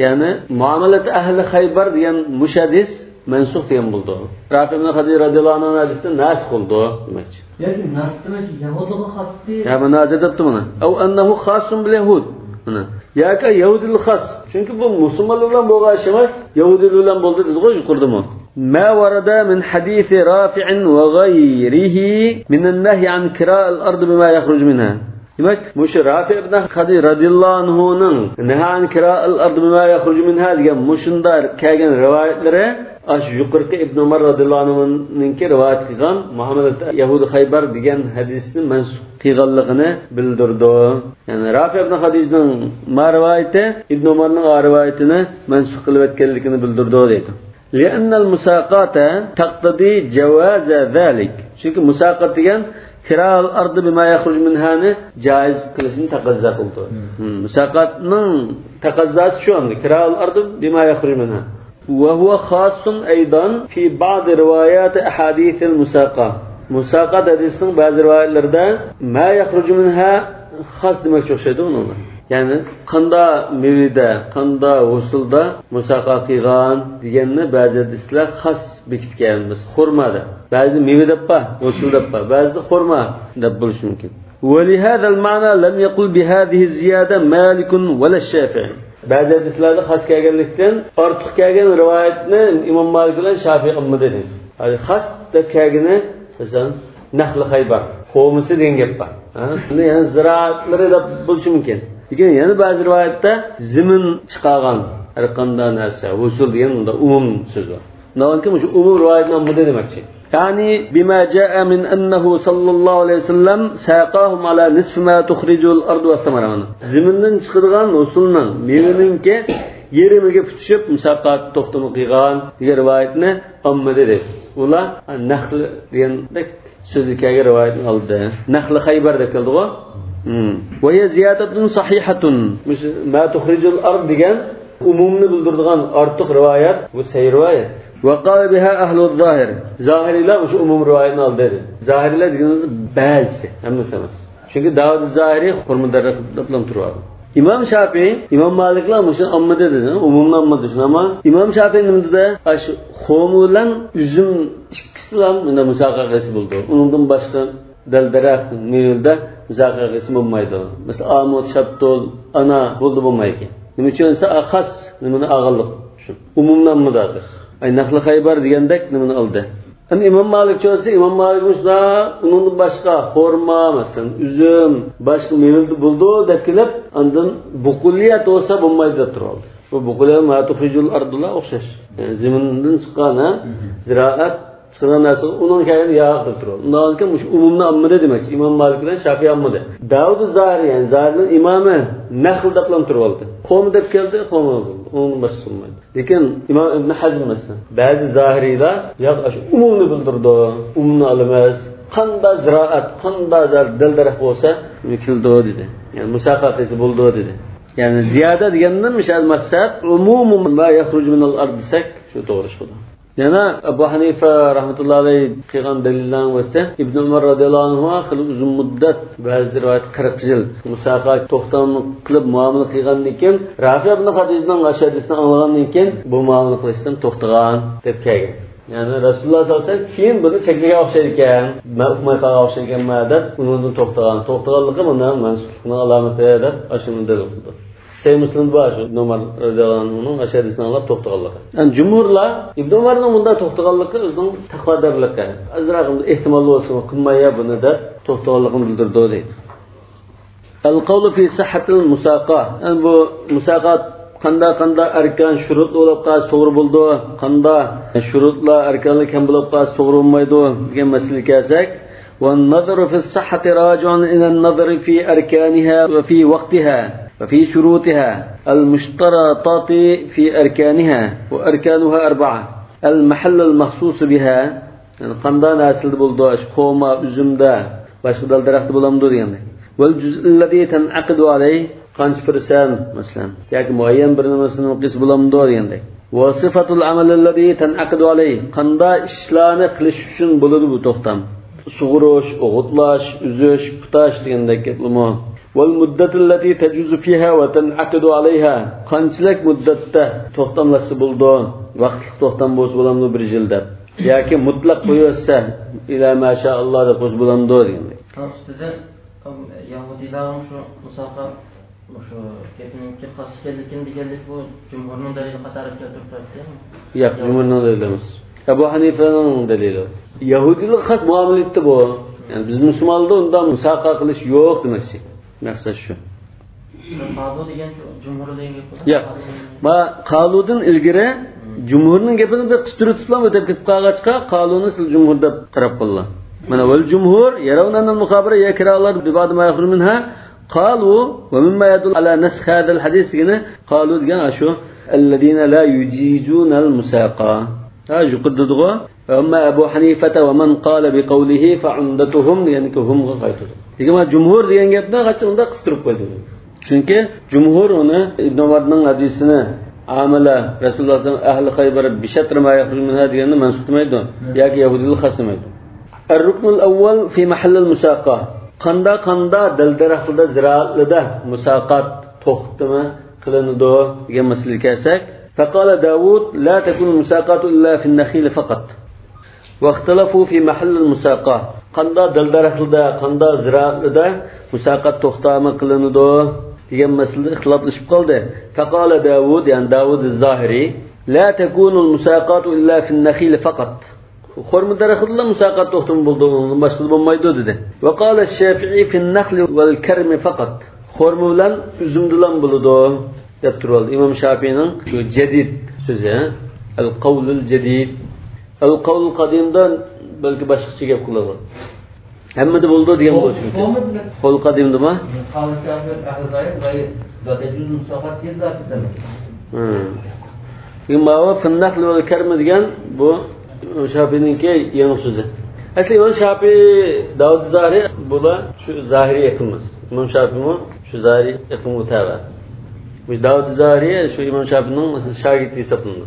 يەنى مۇئامىلەت ئەھلى خەيبەر دېگەن مۇشۇ ھەدىس مەنسۇخ دېگەن بولىدۇ. رافىئ ئىبن خەدىج رەزىياللاھۇ ئەنھۇنىڭ ھەدىسى ناسىخ بولىدۇ دېمەكچى. يەنى ناسىخ دېمەكچى، يەھۇدىيغا خاس دېدى. يا، مانا ھازىر دەپتۇ مانا. أو أنه خاص باليهود. مانا. ياكى يەھۇدىيلار خاس. چۈنكى بۇ مۇسۇلمانلار بىلەن بولغان ئىش ئەمەس، يەھۇدىيلار بىلەن بولدى دېدىغۇ يۇقىرىدىمۇ. ما ورد من حديث رافع وغيره من النهي عن كراء الأرض بما يخرج منها. دېمەك، مۇشۇ رافىئ ئىبن خەدىج رەزىياللاھۇ ئەنھۇنىڭ نەھا ئەن كىرائىل ئەرض بىما يەخرۇجۇ مىنھا دېگەن مۇشۇنداق كەلگەن رىۋايەتلىرى ئاشۇ يۇقىرىقى ئىبن ئۆمەر رەزىياللاھۇ ئەنھۇنىڭكى رىۋايەت قىلغان مۇئامىلەت يەھۇدى خەيبەر دېگەن ھەدىسنى مەنسۇخ قىلغانلىقىنى بىلدۈرىدۇ. يەنى رافىئ ئىبن خەدىجنىڭ ما رىۋايىتى ئىبن ئۆمەرنىڭ ئا رىۋايىتىنى مەنسۇخ قىلىۋەتكەنلىكىنى بىلدۈرىدۇ دەيدۇ. لأن المساقاة تقتضي جواز ذلك. چۈنكى مۇساقات دېگەن كىرائىل ئەرض بىما يەخرۇجۇ مىنھانى جائىز قىلىشنى تەقەززا قىلىدۇ. مم. مم، مۇساقاتنىڭ تەقەززاسى شۇ ئەمدى. كىرائىل ئەرض بىما يەخرۇجۇ مىنھا. وهو خاص أيضا في بعض روايات أحاديث المساقاة. مۇساقات ھەدىسىنىڭ بەزى رىۋايەتلىرىدە ما يەخرۇجۇ مىنھا خاس دېمەكچى ئوخشايدۇ ئۇنىڭغا. يەنى قاندا مېۋىدە، قاندا ھوسۇلدا مۇساقا قىلغان دېگەننى بەزى ھەدىسلەر خاس بېكىتكەن، مەسىلەن، خورمادا. بەزىدە مېۋە دەپ بار، ھوسۇل دەپ بار. بەزىدە خورما دەپ بولۇشى مۇمكىن. ولهذا المعنى لم يقل بهذه الزيادة مالك ولا الشافعي. بەزى ھەدىسلەردە خاس كەلگەنلىكتىن، ئارتۇق كەلگەن رىۋايەتنى ئىمام مالىك بىلەن شافىئى ئالمىدى دەيدۇ. يەنى خاس دەپ كەلگىنى، مەسىلەن، نەخلى خەيبەر، خورمىسى دېگەن گەپ بار. ھە؟ ئەمدى يەنە زىرائەتلىرى دەپ بولۇشى مۇمكىن. لېكىن يەنە بەزى رىۋايەتتە زېمىن چىقارغان ھەر قانداق نەرسە، ھوسۇل دېگەن مۇنداق ئومۇم سۆز بار. ئۇنىڭدىن كېيىن مۇشۇ ئومۇم رىۋايەتنى ئالمىدى دېمەكچى. يعني بما جاء من أنه صلى الله عليه وسلم ساقاهم على نصف ما تخرج الأرض والثمر. زېمىندىن چىقىدىغان ھوسۇلنىڭ، مېۋىنىڭكى يېرىمىگە پۈتۈشۈپ مۇساقات توختىمى قىلغان دېگەن رىۋايەتنى ئالمىدى دەيدۇ. ئۇلار نەخل دېگەندەك سۆزگە كەلگەن رىۋايەتنى ئالدى. نەخلى خەيبەر دەپ كەلدىغۇ. مم. وهي زيادة صحيحة. مۇشۇ ما تخرج الأرض دېگەن ئومۇمنى بىلدۈرىدىغان ئارتۇق رىۋايەت، بۇ سەھىھ رىۋايەت. وقال بها أهل الظاهر. زاھىرىيلار مۇشۇ ئومۇم رىۋايەتنى ئالدى دېدى. زاھىرىيلار دېگىنىمىز بەزىسى، ھەممىسى ئەمەس. چۈنكى داۋۇد زاھىرىي خورما دەرەخ دەپلا تۇرۇۋالدى. ئىمام شافىئى، ئىمام مالىكلار مۇشۇنى ئالمىدى دېدى، ئومۇمنى ئالمىدى شۇنداقمۇ؟ ئىمام شافىئى نېمە دېدى؟ ئاشۇ خورما بىلەن ئۈزۈم ئىككىسىلا مۇنداق مۇساقا قىلسا بولىدۇ. ئۇنىڭدىن باشقا دەل دەرەخ، مېۋىدە مۇساقا قىلسا بولمايدۇ. مەسىلەن، ئالما، شاپتۇل، ئانا بولدى بولمايدىكەن. نېمە ئۈچۈن دېسە، خاس نېمىنى ئالغانلىق ئۈچۈن. ئومۇمنى ئالمىدى ھازىر. ئاي، نەخلى خەيبەر دېگەندەك نېمىنى ئالدى. ئەمدى ئىمام مالىك چوسا، ئىمام مالىك مۇشۇنداق، ئۇنىڭدىن باشقا خورما، مەسىلەن، ئۈزۈم، باشقا مېۋىلەر بولىدۇ دەپ كېلىپ، ئاندىن بۇقۇلىيات بولسا بولمايدۇ دەپ تۇرۇۋالدى. بۇ بۇقۇلە ما تۇخرىجۇل ئەردۇلا ئوخشاش. يەنى زېمىندىن چىققان، ھە؟ زىرائەت چىقىدىغان نەرسىگە ئۇنىڭ كەينىدە ياغ دەپ تۇرۇۋالدى. ئۇنداق ئىكەن، مۇشۇ ئومۇمنى ئالمىدى دېمەكچى. ئىمام مالىك بىلەن شافىي ئالمىدى. داۋۇد زاھىرى، يەنى زاھىرنىڭ ئىمامى نەخل دەپلا تۇرۇۋالدى. قومى دەپ كەلدى، قومى بولدى. ئۇنىڭدىن باشقىسى بولمايدۇ. لېكىن ئىمام ئىبن ھەزم مەسىلەن، بەزى زاھىرىيلار ياغ ئاشۇ ئومۇمنى بىلدۈرىدۇ، ئومۇمنى ئالىمىز. قاندا زىرائەت، قاندا دەل-، دەل-دەرەخ بولسا، كېلىدۇ دېدى. يەنى مۇساقا قىلسا بولىدۇ دېدى. يەنى زىيادە دېگەندىن مىسال مەقسەت ئومۇمۇ ما يەخرۇجۇ مىنەل ئەرد دېسەك، شۇ توغرا چىقىدۇ. يەنە ئەبۇ ھەنىفە رەھمەتۇللا ئەلەيھ قىلغان دەلىللەرنىڭ بىرسى، ئىبن ئۆمەر رەزىياللاھۇ ئەنھۇغا خېلى ئۇزۇن مۇددەت، بەزى رىۋايەت قىرىق يىل مۇساقا توختام قىلىپ مۇئامىلە قىلغاندىن كېيىن، رافىئ ئىبن خەدىجنىڭ ئاشۇ ھەدىسىنى ئاڭلىغاندىن كېيىن، بۇ مۇئامىلە قىلىشتىن توختىغان دەپ كەلگەن. يەنى رەسۇلۇللا ساللاللاھۇ ئەلەيھى ۋەسەللەم كېيىن بۇنى چەكلىگەن ئوخشايدىكەن، مەن ئۇقماي قالغان ئوخشايدىكەنمەن دەپ، ئۇنىڭدىن توختىغان. توختىغانلىقى مانا مەنسۇخلۇقنىڭ ئالامىتى دەپ ئاشۇنى دەلىل قىلىدۇ. سەھىھ مۇسلىمدا بار شۇ، ئۆمەر رەزىياللاھۇ ئەنھۇنىڭ ئاشۇ ھەدىسىنى ئاڭلاپ توختىغانلىقى. يەنى جۇمھۇرلار ئىبن ئۆمەرنىڭ بۇنداق توختىغانلىقى ئۆزىنىڭ تەقۋادارلىقى، ئازراق ئېھتىمال بولسىمۇ قىلماي يا بۇنى دەپ توختىغانلىقىنى بىلدۈرىدۇ دەيدۇ. القول في صحة المساقاة. يەنى بۇ مۇساقات قاندا، قاندا ئەركان شۇرۇتلا بولۇپ قالسا توغرا بولىدۇ، قاندا شۇرۇتلار، ئەركانلار كەم بولۇپ قالسا توغرا بولمايدۇ دېگەن مەسىلىگە كەلسەك، والنظر في الصحة راجع إلى النظر في أركانها وفي وقتها وفي شروطها المشترطة في أركانها، وأركانها أربعة: المحل المخصوص بها، يەنى قاندا نەرسىلەردە بولىدۇ، ئاشۇ خورما، ئۈزۈمدە، باشقا دەل-دەرەختە بولامدۇ دېگەندەك. والجزء الذي تنعقد عليه، قانچە پىرسەنت، مەسىلەن، ياكى مۇئەييەن بىر نېمىسىنى قىلسا بولامدۇ دېگەندەك. وصفة العمل الذي تنعقد عليه، قاندا ئىشلارنى قىلىش ئۈچۈن بولىدۇ بۇ توختام. سۇغۇرۇش، ئوغۇتلاش، ئۈزۈش، پۇتاش دېگەندەك گەپلىمۇ. والمدة التي تجوز فيها وتنعقد عليها، قانچىلىك مۇددەتتە توختاملاشسا بولىدۇ، ۋاقىتلىق توختام بولسا بولامدۇ بىر يىل دەپ. ياكى مۇتلەق قويۇۋەتسە، إلى ما شاء الله دەپ قويسا بولامدۇ دېگەندەك. ئۇنىڭ ئۈستىدە، ئەم، يەھۇدىيلارنىڭ شۇ مۇساقا، شۇ گېپىنىڭكى خاس ئىكەنلىكىنى دېگەنلىك بۇ جۇمھۇرنىڭ دەلىلى قاتارىدا كەلتۈرۈپ بەردى. ياق، جۇمھۇرنىڭ دەلىلى ئەمەس. ئەبۇ ھەنىفەنىڭ دەلىلى. يەھۇدىيلارغا خاس مۇئامىلە ئىدى بۇ. يەنى بىز مۇسۇلمانلاردا ئۇنداق مۇساقا قىلىش يوق دېمەكچى. مەقسەت شۇ. قالۇ دېگەن جۇمھۇر دېگەن گەپ بولسا، ياق. ما قالۇدىن ئىلگىرى جۇمھۇرنىڭ گېپىنى بىر قىستۇرۇپ تۇتۇپلا ئۆتۈپ كېتىپ قالغاچقا، قالۇنى سىز جۇمھۇر دەپ قاراپ قالىلا. مانا، والجمهور يرون أن المخابرة هي كراء الأرض ببعض ما يخرج منها. قالوا ومما يدل على نسخ هذا الحديث دېگىنى، قالۇ دېگەن ئاشۇ، الذين لا يجيزون المساقاة. ھە، يۇقىرىدا دېدىغۇ. وأما أبو حنيفة ومن قال بقوله فعمدتهم دېگەندىكى ھۇمغا قايتىدۇ. لېكىن مانا جۇمھۇر دېگەن گەپنى قاچان ئۇنداق قىستۇرۇپ قويدى. چۈنكى جۇمھۇر ئۇنى ئىبن ئۆمەرنىڭ ھەدىسىنى، ئامىلە رەسۇلۇللا سەللەللاھۇ ئەلەيھى ۋەسەللەم، أهل خيبر بشطر ما يخرج منها دېگەننى مەنسۇخ قىلمايدۇ. ياكى يەھۇدىيلارغا خاس دېمەيدۇ. الركن الأول في محل المساقاة. قاندا، قاندا دەل-دەرەخلەردە، زىرائەتلەردە مۇساقات توختىمى قىلىنىدۇ دېگەن مەسىلىگە كەلسەك، فقال داوود لا تكون المساقاة إلا في النخيل فقط. واختلفوا في محل المساقاة. قاندا دەل-دەرەخلەردە، قاندا زىرائەتلەردە مۇساقات توختامى قىلىنىدۇ دېگەن مەسىلىدە ئىختىلاپلىشىپ قالدى. فقال داوود، يەنى داۋۇد زاھىرى، لا تكون المساقاة إلا في النخيل فقط. خورما دەرىخىدىلا مۇساقات توختىمى بولىدۇ، ئۇنىڭدىن باشقىسى بولمايدۇ دېدى. وقال الشافعي في النخل والكرم فقط. خورما بىلەن ئۈزۈمدىلا بولىدۇ دەپ تۇرۇۋالدى. ئىمام شاپىئىنىڭ شۇ جەدىد سۆزى، ھە؟ القول الجديد. القول القديم دا بەلكى باشقىچە گەپ قىلىدۇ. ھەممىدە بولىدۇ دېگەن بولۇشى مۇمكىن. قول قەدىمدىمۇ؟ ھىم. ماۋۇ فىننەخل ۋەل كەرمى دېگەن بۇ شاپىنىڭكى يېڭى سۆزى. ئەسلى ئىمام شاپىي، داۋۇد زاھىرى، بۇلار شۇ زاھىرىي ئېقىم. ئىمام شاپىيمۇ شۇ زاھىرىي ئېقىمغا تەۋە. بۇ داۋۇد زاھىرى شۇ ئىمام شاپىينىڭ شاگىرتى ھېسابلىنىدۇ.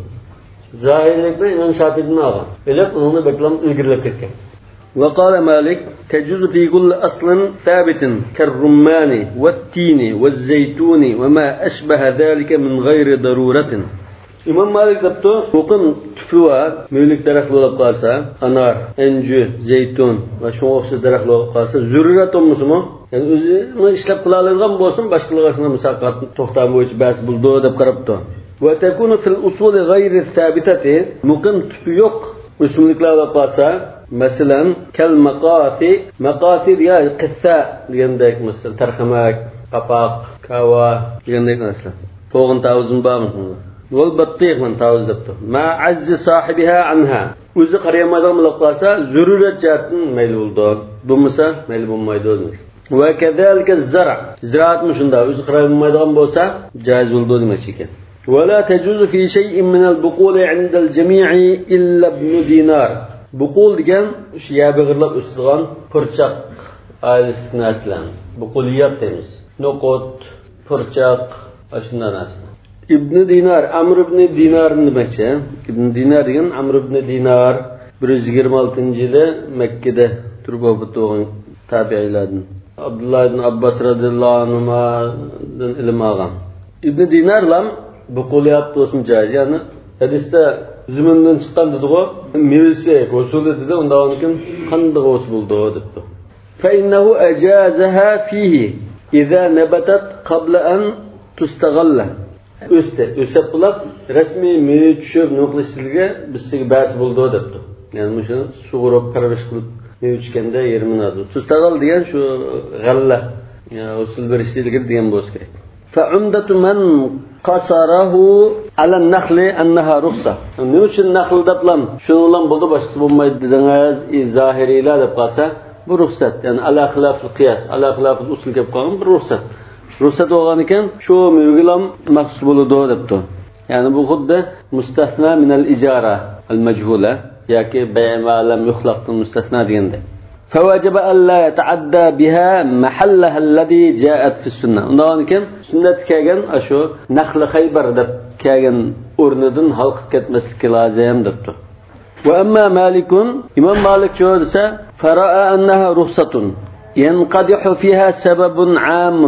زاھىرىيلىكنى ئىمام شاپىيدىن ئالغان. ئېلىپ، ئۇنىڭدىن بەكلا ئىلگىرىلەپ كەتكەن. وقال مالك تجوز في كل أصل ثابت كالرمان والتين والزيتون وما أشبه ذلك من غير ضرورة. ئىمام مالىك دەپتۇ، مۇقىم تۈپى بار مۈلۈك دەرەخلەر بولۇپ قالسا، ئانار، ئەنجۈ، زەيتۇن ۋە شۇڭا ئوخشاش دەرەخلەر بولۇپ قالسا، زۆرۈرەت بولمىسىمۇ، يەنى ئۆزى ئىشلەپ قىلالايدىغان بولسۇن، باشقىلارغا شۇنداق مۇساقات توختامى بويىچە بەرسە بولىدۇ دەپ قاراپتۇ. وتكون في الأصول غير الثابتة، مۇقىم تۈپى يوق ئۆسۈملۈكلەر بولۇپ قالسا، مەسىلەن، كالمقاثي، مەقاسى دېگەن قىسسە دېگەندەك، مەسىلەن، تەرخەمەك، قاپاق، كاۋا دېگەندەك نەرسىلەر. بولغان تاۋۇزمۇ بارمۇ؟ والبطيخ، مانا تاۋۇز دەپتۇ. مع عجز صاحبها عنها. ئۆزى قارايالمايدىغان بولۇپ قالسا، زۆرۈرىيەت جەھەتتىن مەيلى بولىدۇ. بولمىسا، مەيلى بولمايدۇ دېمەكچى. وكذلك الزرع. زىرائەتمۇ شۇنداق. ئۆزى قارايالمايدىغان بولسا، جائىز بولىدۇ دېمەكچى ئىكەن. ولا تجوز في شيء من البقول عند الجميع إلا ابن دينار. بۇقۇل دېگەن شۇ يەر بېغىرلاپ ئۆسىدىغان پۇرچاق ئائىلىسىدىكى نەرسىلەر. بۇقۇلىيات دەيمىز. نوقۇت، پۇرچاق، ئاشۇنداق نەرسىلەر. ئىبنى دىنار، ئەمر ئىبنى دىنارنى دېمەكچى. ئىبنى دىنار دېگەن ئەمر ئىبنى دىنار، بىر يۈز يىگىرمە ئالتىنچى يىلى مەككىدە تۇرۇپ ۋاپات بولغان تابىئىيلاردىن. ئابدۇللا ئىبن ئابباس رەزىياللاھۇ ئەنھۇمادىن ئىلىم ئالغان. ئىبنى دىنارلام بۇقۇلىيات بولسىمۇ جايىز. يەنى ھەدىستە زېمىندىن چىققان دېدىغۇ، مېۋىسى، ھوسۇلى دېدى، ئۇنداق بولغاندىكىن قانداق ھوسۇل بولىدۇ دەپتۇ. فإنه أجازها فيه إذا نبتت قبل أن تستغل. ئۆستى، ئۆسۈپ بولۇپ، رەسمىي مېۋە چۈشۈپ، نېمە قىلىشلىرىگە بىز سىزگە بەرسە بولىدۇ دەپتۇ. يەنى مۇشۇنى سۇغۇرۇپ، پەرۋىش قىلىپ، مېۋە چۈشكەندە يېرىمىنى ئالىدۇ. تستغل دېگەن شۇ غەللە، يا، ھوسۇل بېرىشتىن ئىلگىرى دېگەن بولسا كېرەك. فعمدة من قصره على النخل أنها رخصة. نېمە ئۈچۈن نەخل دەپلام شۇنىڭ بىلەن بولدى، باشقىسى بولمايدۇ دېدىڭىز، ئى زاھىرىيلار دەپ قالسا، بۇ رۇخسەت. يەنى على خلاف القياس، على خلاف الأصول كەپ قالغان بىر رۇخسەت. رۇخسەت بولغانىكەن، شۇ مېۋىگىلام مەخسۇس بولىدۇ دەپتۇ. يەنى بۇ خۇددى مۇستەسنا مىنەل ئىجارە ئەل مەجھۇلە ياكى بەيئ ما لەم يۇخلەقتىن مۇستەسنا دېگەندەك. فوجب ألا يتعدى بها محلها الذي جاءت في السنة. ئۇنداقكەن سۈننەتتە كەلگەن ئاشۇ نەخلى خەيبەر دەپ كەلگەن ئورنىدىن ھالقىپ كەتمەسلىكى لازىم دەپتۇ. وأما مالك، ئىمام مالىك شۇ دېسە، فرأى أنها رخصة ينقدح فيها سبب عام.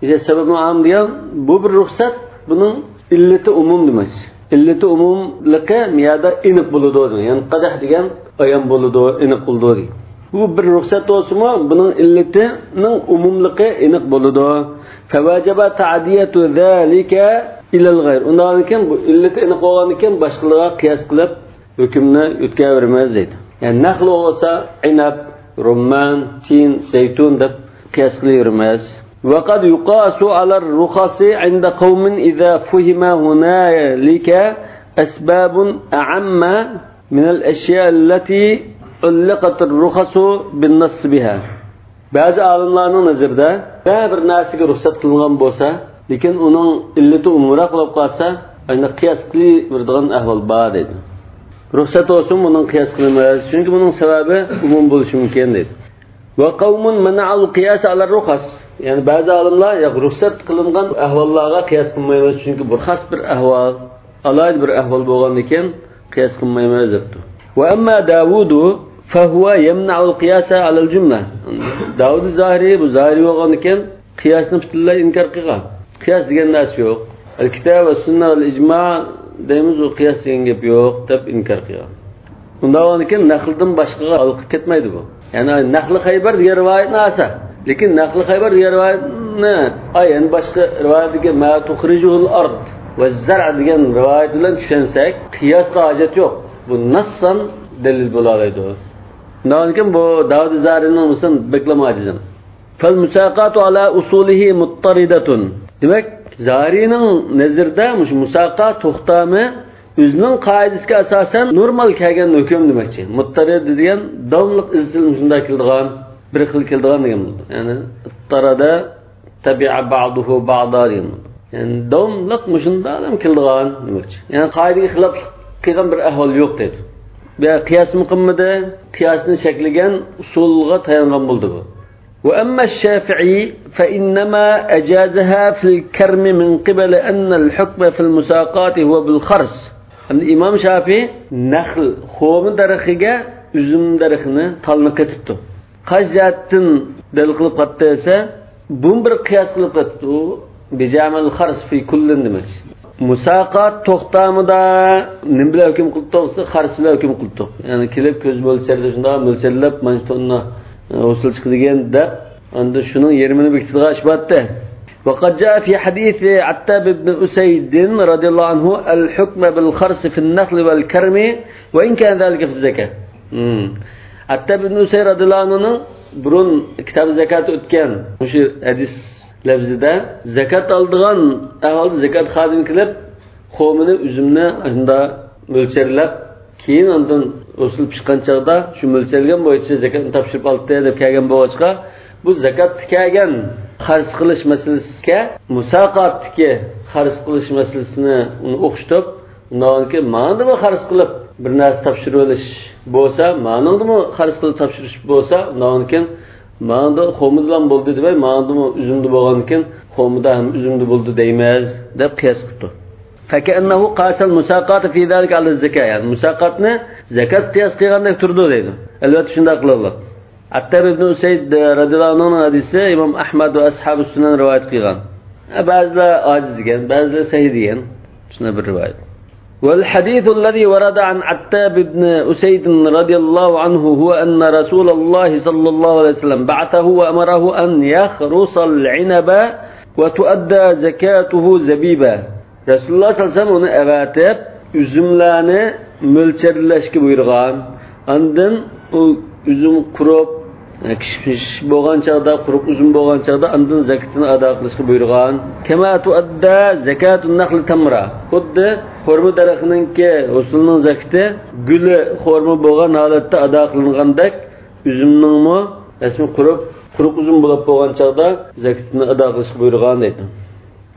ئىشتە سەۋەبى ئام دېگەن بۇ بىر رۇخسەت، بۇنىڭ ئىللىتى ئومۇم دېمەكچى. ئىللىتى ئومۇملۇقى مۇ يەردە ئېنىق بولىدۇ دېگەن. يەنقەدىھ دېگەن ئايان بولىدۇ، ئېنىق بولىدۇ دېگەن. بۇ بىر رۇخسەت بولسىمۇ، بۇنىڭ ئىللىتىنىڭ ئومۇملۇقى ئېنىق بولىدۇ. فوجب تعدية ذلك إلى الغير. ئۇنداقكەن بۇ ئىللىتى ئېنىق بولغاندىكىن باشقىلارغا قىياس قىلىپ ھۆكۈمنى ئۆتكۈزۈۋېرىمىز دەيدۇ. يەنى نەخل بولسا ئىنەب، رۇممان، تىن، زەيتۇن دەپ قىياس قىلىۋېرىمىز. وقد يقاس على الرخص عند قوم إذا فهم هنالك أسباب أعم من الأشياء التي علقت الرخص بالنص بها. بەزى ئالىملارنىڭ نەزىرىدە، بىر نەرسىگە رۇخسەت قىلىنغان بولسا، لېكىن ئۇنىڭ ئىللىتى ئومۇمراق بولۇپ قالسا، ئەنە قىياس قىلىۋېرىدىغان ئەھۋال بار دەيدۇ. رۇخسەت بولسۇن، بۇنىڭ قىياس قىلىنمايدۇ، چۈنكى بۇنىڭ سەۋەبى ئومۇم بولۇشى مۇمكىن دەيدۇ. وقوم منعوا القياس على الرخص. يەنى بەزى ئالىملار، ياق، رۇخسەت قىلىنغان ئەھۋاللارغا قىياس قىلمايمىز، چۈنكى بۇ خاس بىر ئەھۋال، ئالاھىدە بىر ئەھۋال بولغاندىكىن قىياس قىلمايمىز دەپتۇ. وأما داوود فهو يمنع القياس على الجملة. داۋۇد زاھىرى، بۇ زاھىرى بولغاندىكىن قىياسنى پۈتۈنلەي ئىنكار قىلغان. قىياس دېگەن نەرسە يوق. ئەل كىتاب ۋە سۈننە ۋەل ئىجما دەيمىز، ئۇ قىياس دېگەن گەپ يوق دەپ ئىنكار قىلغان. ئۇنداق بولغاندىكىن نەخلدىن باشقىغا ھالقىپ كەتمەيدۇ بۇ. يەنى نەخلى خەيبەر دېگەن رىۋايەتنى ئالسا، لېكىن نەخلى خەيبەر دېگەن رىۋايەتنى، ئاي، يەنە باشقا رىۋايەتتىكى ما تخرجه الأرض والزرع دېگەن رىۋايەت بىلەن چۈشەنسەك، قىياسقا ھاجەت يوق. بۇ نەسسەن دەلىل بولالايدۇ. ئۇنداق بولغاندىكىن بۇ داۋۇد زاھىرىنىڭ مۇسلىم بەكلا ئاجىز. فالمساقات على أصوله مضطردة. دېمەك، زاھىرىنىڭ نەزىرىدە مۇشۇ مۇساقات توختامى ئۆزىنىڭ قائىدىسىگە ئاساسەن نورمال كەلگەن ھۆكۈم دېمەكچى. مۇتتەرىد دېگەن داۋاملىق ئىزچىل مۇشۇنداق كېلىدىغان، بىر خىل كېلىدىغان دېگەن بولىدۇ. يەنى اضطرد تبع بعضه بعضا دېگەن بولىدۇ. يەنى داۋاملىق مۇشۇنداق ئادەم كېلىدىغان دېمەكچى. يەنى قائىدىگە خىلاپلىق قىلغان بىر ئەھۋال يوق دەيدۇ. بۇ يەردە قىياسمۇ قىلمىدى، قىياسنى شەكلىگەن ئۇسۇلغا تايانغان بولدى بۇ. وأما الشافعي فإنما أجازها في الكرم من قبل أن الحكم في المساقات هو بالخرص. ئەمدى ئىمام شافىئى نەخل، خورما دەرىخىگە ئۈزۈم دەرىخىنى، تالنى قېتىپتۇ. قايسى جەھەتتىن دەلىل قىلىپ قاتتى دېسە، بۇنى بىر قىياس قىلىپ قاتتى. بجعل الخرص في كل دېمەكچى. مۇساقات توختامىدا نېمە بىلەن ھۆكۈم قىلدۇق دېسە، خەرس بىلەن ھۆكۈم قىلدۇق. يەنى كېلىپ كۆز مۆلچەردە شۇنداق مۆلچەرلەپ، مانچە توننا، ئە، ھوسۇل چىقىدىكەن دەپ، ئەمدى شۇنىڭ يېرىمىنى بېكىتىدىغان ئىش بارتتى. وقد جاء في حديث عتاب بن أسيد رضي الله عنه الحكم بالخرص في النخل والكرم وإن كان ذلك في الزكاة. ھىم. ئەتتەب ئىبن ئۇسەي رەزىياللاھۇ ئەنھۇنىڭ بۇرۇن كىتاب زاكاتى ئۆتكەن مۇشۇ ھەدىس لەۋزىدە زەكات ئالىدىغان ئەھۋالدا زەكات خادىمى كېلىپ، خورمىنى، ئۈزۈمنى ئاشۇنداق مۆلچەرلەپ، كېيىن ئاندىن ھوسۇل پىشقان چاغدا، شۇ مۆلچەرلىگەن بويىچە زەكاتنى تاپشۇرۇپ ئالدى دەپ كەلگەن بولغاچقا، بۇ زەكاتتا كەلگەن خەرج قىلىش مەسىلىسىگە مۇساقاتتىكى خەرج قىلىش مەسىلىسىنى ئۇنى ئوخشىتىپ، ئۇنداقتىن كېيىن ماڭىدىمۇ خەرج قىلىپ بىر نەرسە تاپشۇرۇۋېلىش بولسا، مانىڭدىمۇ خەرج قىلىپ تاپشۇرۇش بولسا، ئۇنداقتىن كېيىن ماڭىدۇ خورمىدىلا بولدى دېمەي، ماڭىدىمۇ ئۈزۈمدە بولغاندىكىن، خورمىدا ھەم ئۈزۈمدە بولدى دەيمىز، دەپ قىياس قىپتۇ. فكأنه قاس المساقاة في ذلك على الزكاة، يەنى مۇساقاتنى زەكات قىياس قىلغاندەك تۇرىدۇ دەيدۇ. ئەلۋەتتە شۇنداق قىلىدۇ. ئەتتەب ئىبن ئۇسەيد رەزىياللاھۇ ئەنھۇنىڭ ھەدىسى ئىمام ئەھمەد ۋە ئەسھابۇ سۈنەن رىۋايەت قىلغان. بەزىلەر ئاجىز دېگەن، بەزىلەر سەھىھ دېگەن. شۇنداق بىر رىۋايەت. والحديث الذي ورد عن عتاب بن أسيد رضي الله عنه هو أن رسول الله صلى الله عليه وسلم بعثه وأمره أن يخرص العنب وتؤدى زكاته زبيبا. رەسۇلۇللاھ سەللەللاھۇ ئەلەيھى ۋەسەللەم ئۇنى ئەۋەتىپ، ئۈزۈملەرنى مۆلچەرلەشكە بۇيرۇغان. ئاندىن ئۇ ئۈزۈم قۇرۇپ، كىشمىش بولغان چاغدا، قۇرۇق ئۈزۈم بولغان چاغدا ئاندىن زەكىتىنى ئادا قىلىشقا بۇيرۇغان. كما تؤدى زكاة النخل تمرا. خۇددى خورما دەرىخىنىڭكى ھوسۇلىنىڭ زەكىتى گۈلى خورما بولغان ھالەتتە ئادا قىلىنغاندەك، ئۈزۈمنىڭمۇ رەسمىي قۇرۇپ، قۇرۇق ئۈزۈم بولۇپ بولغان چاغدا زەكىتىنى ئادا قىلىشقا بۇيرۇغان دەيدۇ.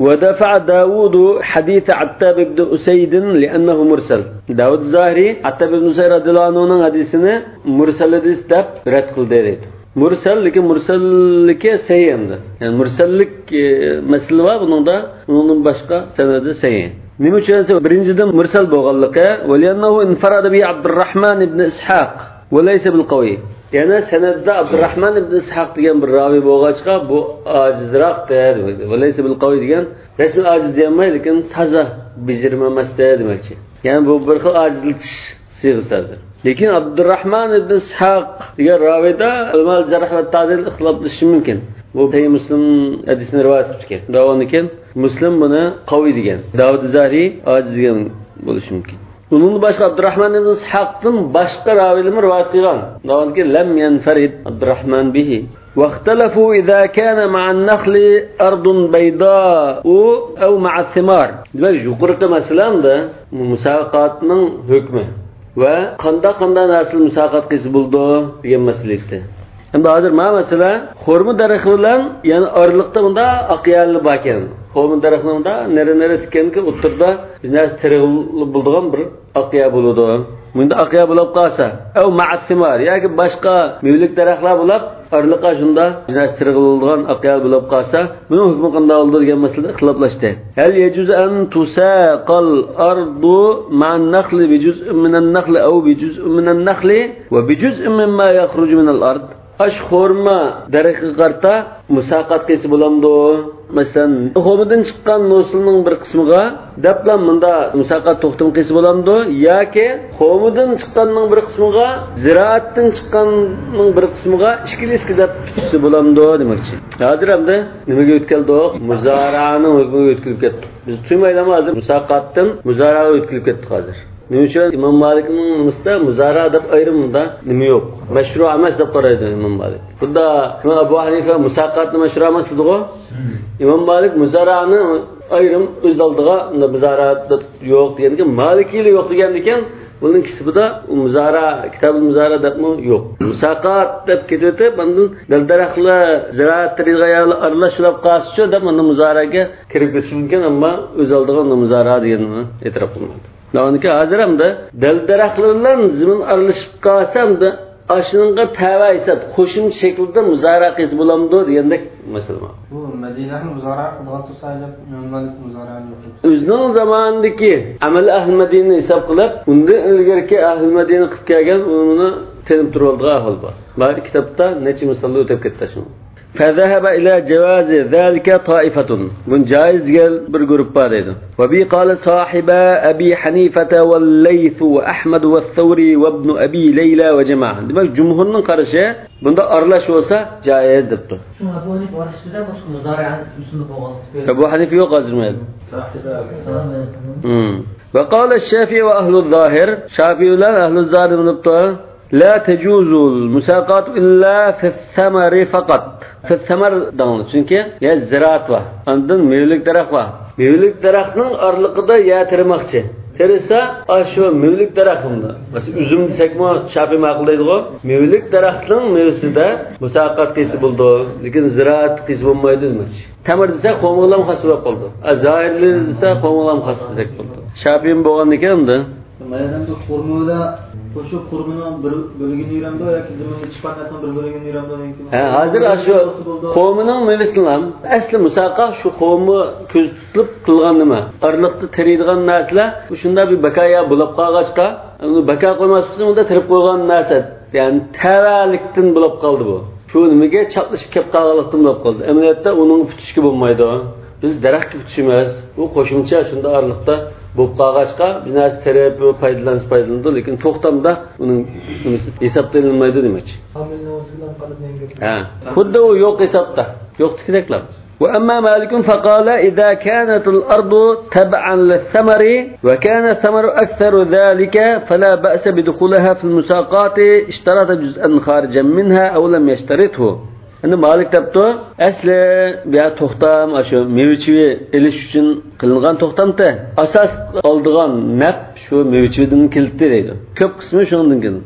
ودفع داود حديث عتاب بن أسيد لأنه مرسل. داۋۇد زاھىرى ئەتتاب ئىبن ئۇسەيد رەزىياللاھۇ ئەنھۇنىڭ ھەدىسىنى مۇرسەل ھەدىس دەپ رەت قىلدى دەيدۇ. مۇرسەل، لېكىن مۇرسەللىكى سەھىھ ئەمدى. يەنى مۇرسەللىك، ئە، مەسىلە بار بۇنىڭدا، ئۇنىڭدىن باشقا سەنەدى سەھىھ. نېمە ئۈچۈن دېسە، بىرىنچىدىن مۇرسەل بولغانلىقى، ولأنه انفرد به عبد الرحمن بن إسحاق وليس بالقوي. يەنە سەنەدتە ئابدۇرراھمان ئىبن ئىسھاق دېگەن بىر راۋى بولغاچقا، بۇ ئاجىزراق دېمەكتە. وليس بالقوي دېگەن رەسمىي ئاجىز دېيەلمەي، لېكىن تازا بېجىرىم ئەمەس دە دېمەكچى. يەنى بۇ بىر خىل ئاجىزلىتىش سىيغىسى ھازىر. لېكىن ئابدۇرراھمان ئىبن ئىسھاق دېگەن راۋىدا ئۆلىمائۇل جەرھ ۋە تەئدىل ئىختىلاپلىشىشى مۇمكىن. بۇ سەھىھ مۇسلىم ھەدىسىنى رىۋايەت قىلىپتىكەن. دەۋانىكەن مۇسلىم بۇنى قەۋىي دېگەن. داۋۇد زاھىرى ئاجىز دېگەن بولۇشى مۇمكىن. ئۇنىڭدىن باشقا ئابدۇرراھمان ئىبن ئىسھاقتىن باشقا راۋىلىرمۇ رىۋايەت قىلغان. دەۋانىكەن لم ينفرد عبد الرحمن به. واختلفوا إذا كان مع النخل أرض بيضاء أو مع الثمار. دېمەك، يۇقىرىقى مەسىلەمدە مۇساقاتنىڭ ھۆكمى ۋە قانداق، قانداق نەرسىلەر مۇساقات قىلسا بولىدۇ دېگەن مەسىلە ئىدى. ئەمدى ھازىر مانا مەسىلە، خورما دەرىخى بىلەن يەنە ئارىلىقتا مۇنداق ئاق يەرلەر باركەن. خورما دەرىخىنىڭ مۇنداق نېرى-نېرى تىكەنكى، ئوتتۇرىدا بىر نەرسە تېرىغىلى بولىدىغان بىر ئاق يەر بولىدۇ. مۇنداق ئاق يەر بولۇپ قالسا، ئەۋ مەئەسسىمار ياكى باشقا مېۋىلىك دەرەخلەر بولۇپ، ئارىلىققا شۇنداق بىر نەرسە تېرىغىلى بولىدىغان ئاق يەر بولۇپ قالسا، بۇنىڭ ھۆكمى قانداق بولىدۇ دېگەن مەسىلىدە ئىختىلاپلاشتى. هل يجوز أن تساقى الأرض مع النخل بجزء من النخل أو بجزء من النخل وبجزء مما يخرج من الأرض؟ ئاشۇ خورما دەرىخىگە قارىتا مۇساقات قىلسا بولامدۇ؟ مەسىلەن، خورمىدىن چىققان ھوسۇلنىڭ بىر قىسمىغا دەپلا مۇندا مۇساقات توختىمى قىلسا بولامدۇ؟ ياكى خورمىدىن چىققاننىڭ بىر قىسمىغا، زىرائەتتىن چىققاننىڭ بىر قىسمىغا ئىككىلىسىگە دەپ پۈتۈشسە بولامدۇ دېمەكچى. ھازىر ئەمدى نېمىگە ئۆتۈپ كەلدۇق؟ مۇزارانىڭ ھۆكمىگە ئۆتكىلىپ كەتتۇق. بىز تۈرمەيلەنمۇ ھازىر مۇساقاتتىن مۇزاراغا ئۆتكىلىپ كەتتۇق ھازىر. نېمە ئۈچۈن؟ ئىمام مالىكنىڭ نېمىسىدە مۇزارا دەپ ئايرىم مۇندا نېمە يوق. مەشرۇ ئەمەس دەپ قارايدۇ ئىمام مالىك. بۇندا ئىمام ئەبۇ ھەنىفە مۇساقاتنى مەشرۇ ئەمەس دېدىغۇ. ئىمام مالىك مۇزارانى ئايرىم ئۆز ئالدىغا، مۇزارا دەپ يوق دېگەنكى، مالىكىيلار يوق دېگەندىكىن، بۇنىڭ كىتابىدا مۇزارا، كىتابۇل مۇزارا دەپمۇ يوق. مۇساقات دەپ كېتىۋېتىپ، ئاندىن دەل-دەرەخلەر، زىرائەت تېرىلغان يەرلەر ئارىلاش بولۇپ قالسىچۇ دەپ، ئاندىن مۇزارەگە كىرىپ كېتىشى مۇمكىن، ئەمما ئۆز ئالدىغا ئۇنى مۇزارا دېگەننى ئېتىراپ قىلمايدۇ. دەۋانىكى ھازىر ئەمدى دەل-دەرەخلەر بىلەن زېمىن ئارىلىشىپ قالسا، ئەمدى ئاشۇنىڭغا تەۋە ھېساب، قوشۇمچە شەكىلدە مۇزارا قىلسا بولامدۇ دېگەندەك مەسىلە بار. بۇ مەدىنەنى مۇزارا قىلىدىغان تۇرسا دەپ ئىمام مالىك مۇزارانى يوق. ئۆزىنىڭ زامانىدىكى ئەمەل ئەھلى مەدىنىنى ھېساب قىلىپ، ئۇندىن ئىلگىرىكى ئەھلى مەدىنە قىلىپ كەلگەن ئۇنى تېنىپ تۇرۇۋالىدىغان ئەھۋال بار. بۇ كىتابتا نەچچە مىسالدا ئۆتۈپ كەتتى شۇ. فذهب إلى جواز ذلك طائفة. بۇنى جائىز دېگەن بىر گۇرۇپپا دەيدۇ. وبه قال صاحبا أبي حنيفة والليث وأحمد والثوري وابن أبي ليلى وجماعة. دېمەك، جۇمھۇرنىڭ قارىشى بۇندا ئارىلاش بولسا جائىز دەپتۇ. شۇڭا ئەبۇ ھەنىفە ئارىلاشتۇرۇپ مۇشۇ مۇزارىئە ئۈستىدە بولغان. ئەبۇ ھەنىفە يوق ھازىر مۇ يەردە؟ ھىم. وقال الشافعي وأهل الظاهر. شافىي بىلەن ئەھلى زاھىر دېمەپتۇ. لا تجوز المساقاة إلا في الثمر فقط. في الثمر دەڭلار، چۈنكى يەنە زىرائەت بار، ئاندىن مېۋىلىك دەرەخ بار. مېۋىلىك دەرەخنىڭ ئارىلىقىدا يەر تېرىماقچى. تېرىسا، ئاشۇ مېۋىلىك دەرەخ ئۇندا. مەسىلەن، ئۈزۈم دېسەكمۇ شاپىي ماقۇلدايدىغۇ. مېۋىلىك دەرەخنىڭ مېۋىسىدە مۇساقات قىلسا بولىدۇ، لېكىن زىرائەت قىلسا بولمايدۇ دېمەكچى. تەمر دېسە، خورمىغىلام خاس بولۇپ قالىدۇ. ئە، زاھىرلى دېسە، خورمىغىلام خاس دېسەك بولىدۇ. شاپىيمۇ بولغاندىكىن ئەمدى. مەيەدەمدە خورمىدا قوشۇپ، خورمىنىڭ بىر بۆلىكىنى يۈرەمدۇ ياكى زېمىندا چىققان نەرسىنىڭ بىر بۆلىكىنى يۈرەمدۇ؟ ھە، ھازىر ئاشۇ خورمىنىڭ مېۋىسىنىلا ئەسلى مۇساقا شۇ خورما كۆزىتىپ قىلغان نېمە؟ ئارىلىقتا تېرىيدىغان نەرسىلەر شۇنداق بىر بەكايا بولۇپ قالغاچقا، ئۇنى بەكا قويماسلىق ئۈچۈن ئۇندا تېرىپ قويغان نەرسە. يەنى تەۋەلىكتىن بولۇپ قالدى بۇ. شۇ نېمىگە چاپلىشىپ كەپ قالغانلىقتىن بولۇپ قالدى. ئەمەلىيەتتە ئۇنىڭ پۈتۈشكە بولمايدۇ. بىز دەرەخكە پۈتۈشىمىز. ئۇ قوشۇمچە شۇنداق ئارىلىقتا بولۇپ قالغاچقا، بىر نەرسە تېرىپ، پايدىلانسا پايدىلىنىدۇ، لېكىن توختامدا ئۇنىڭ نېمىسى ھېسابتا ئېلىنمايدۇ دېمەكچى. ھامىلىنىڭ ئۆزى بىلەن قانات يەڭگىل. ھە. خۇددى ئۇ يوق ھېسابتا. يوقتىكىدەكلا. وأما مالك فقال: إذا كانت الأرض تبعا للثمر وكان الثمر أكثر ذلك فلا بأس بدخولها في المساقاة، اشترط جزءا خارجا منها أو لم يشترطه. ئەمدى مالىك دەپتۇ، ئەسلى بۇ يەر توختام، ئاشۇ مېۋە-چېۋە ئېلىش ئۈچۈن قىلىنغان توختامتى. ئاساس ئالىدىغان نەپ شۇ مېۋە-چېۋىدىن كېلىدۇ دەيدۇ. كۆپ قىسمى شۇنىڭدىن كېلىدۇ.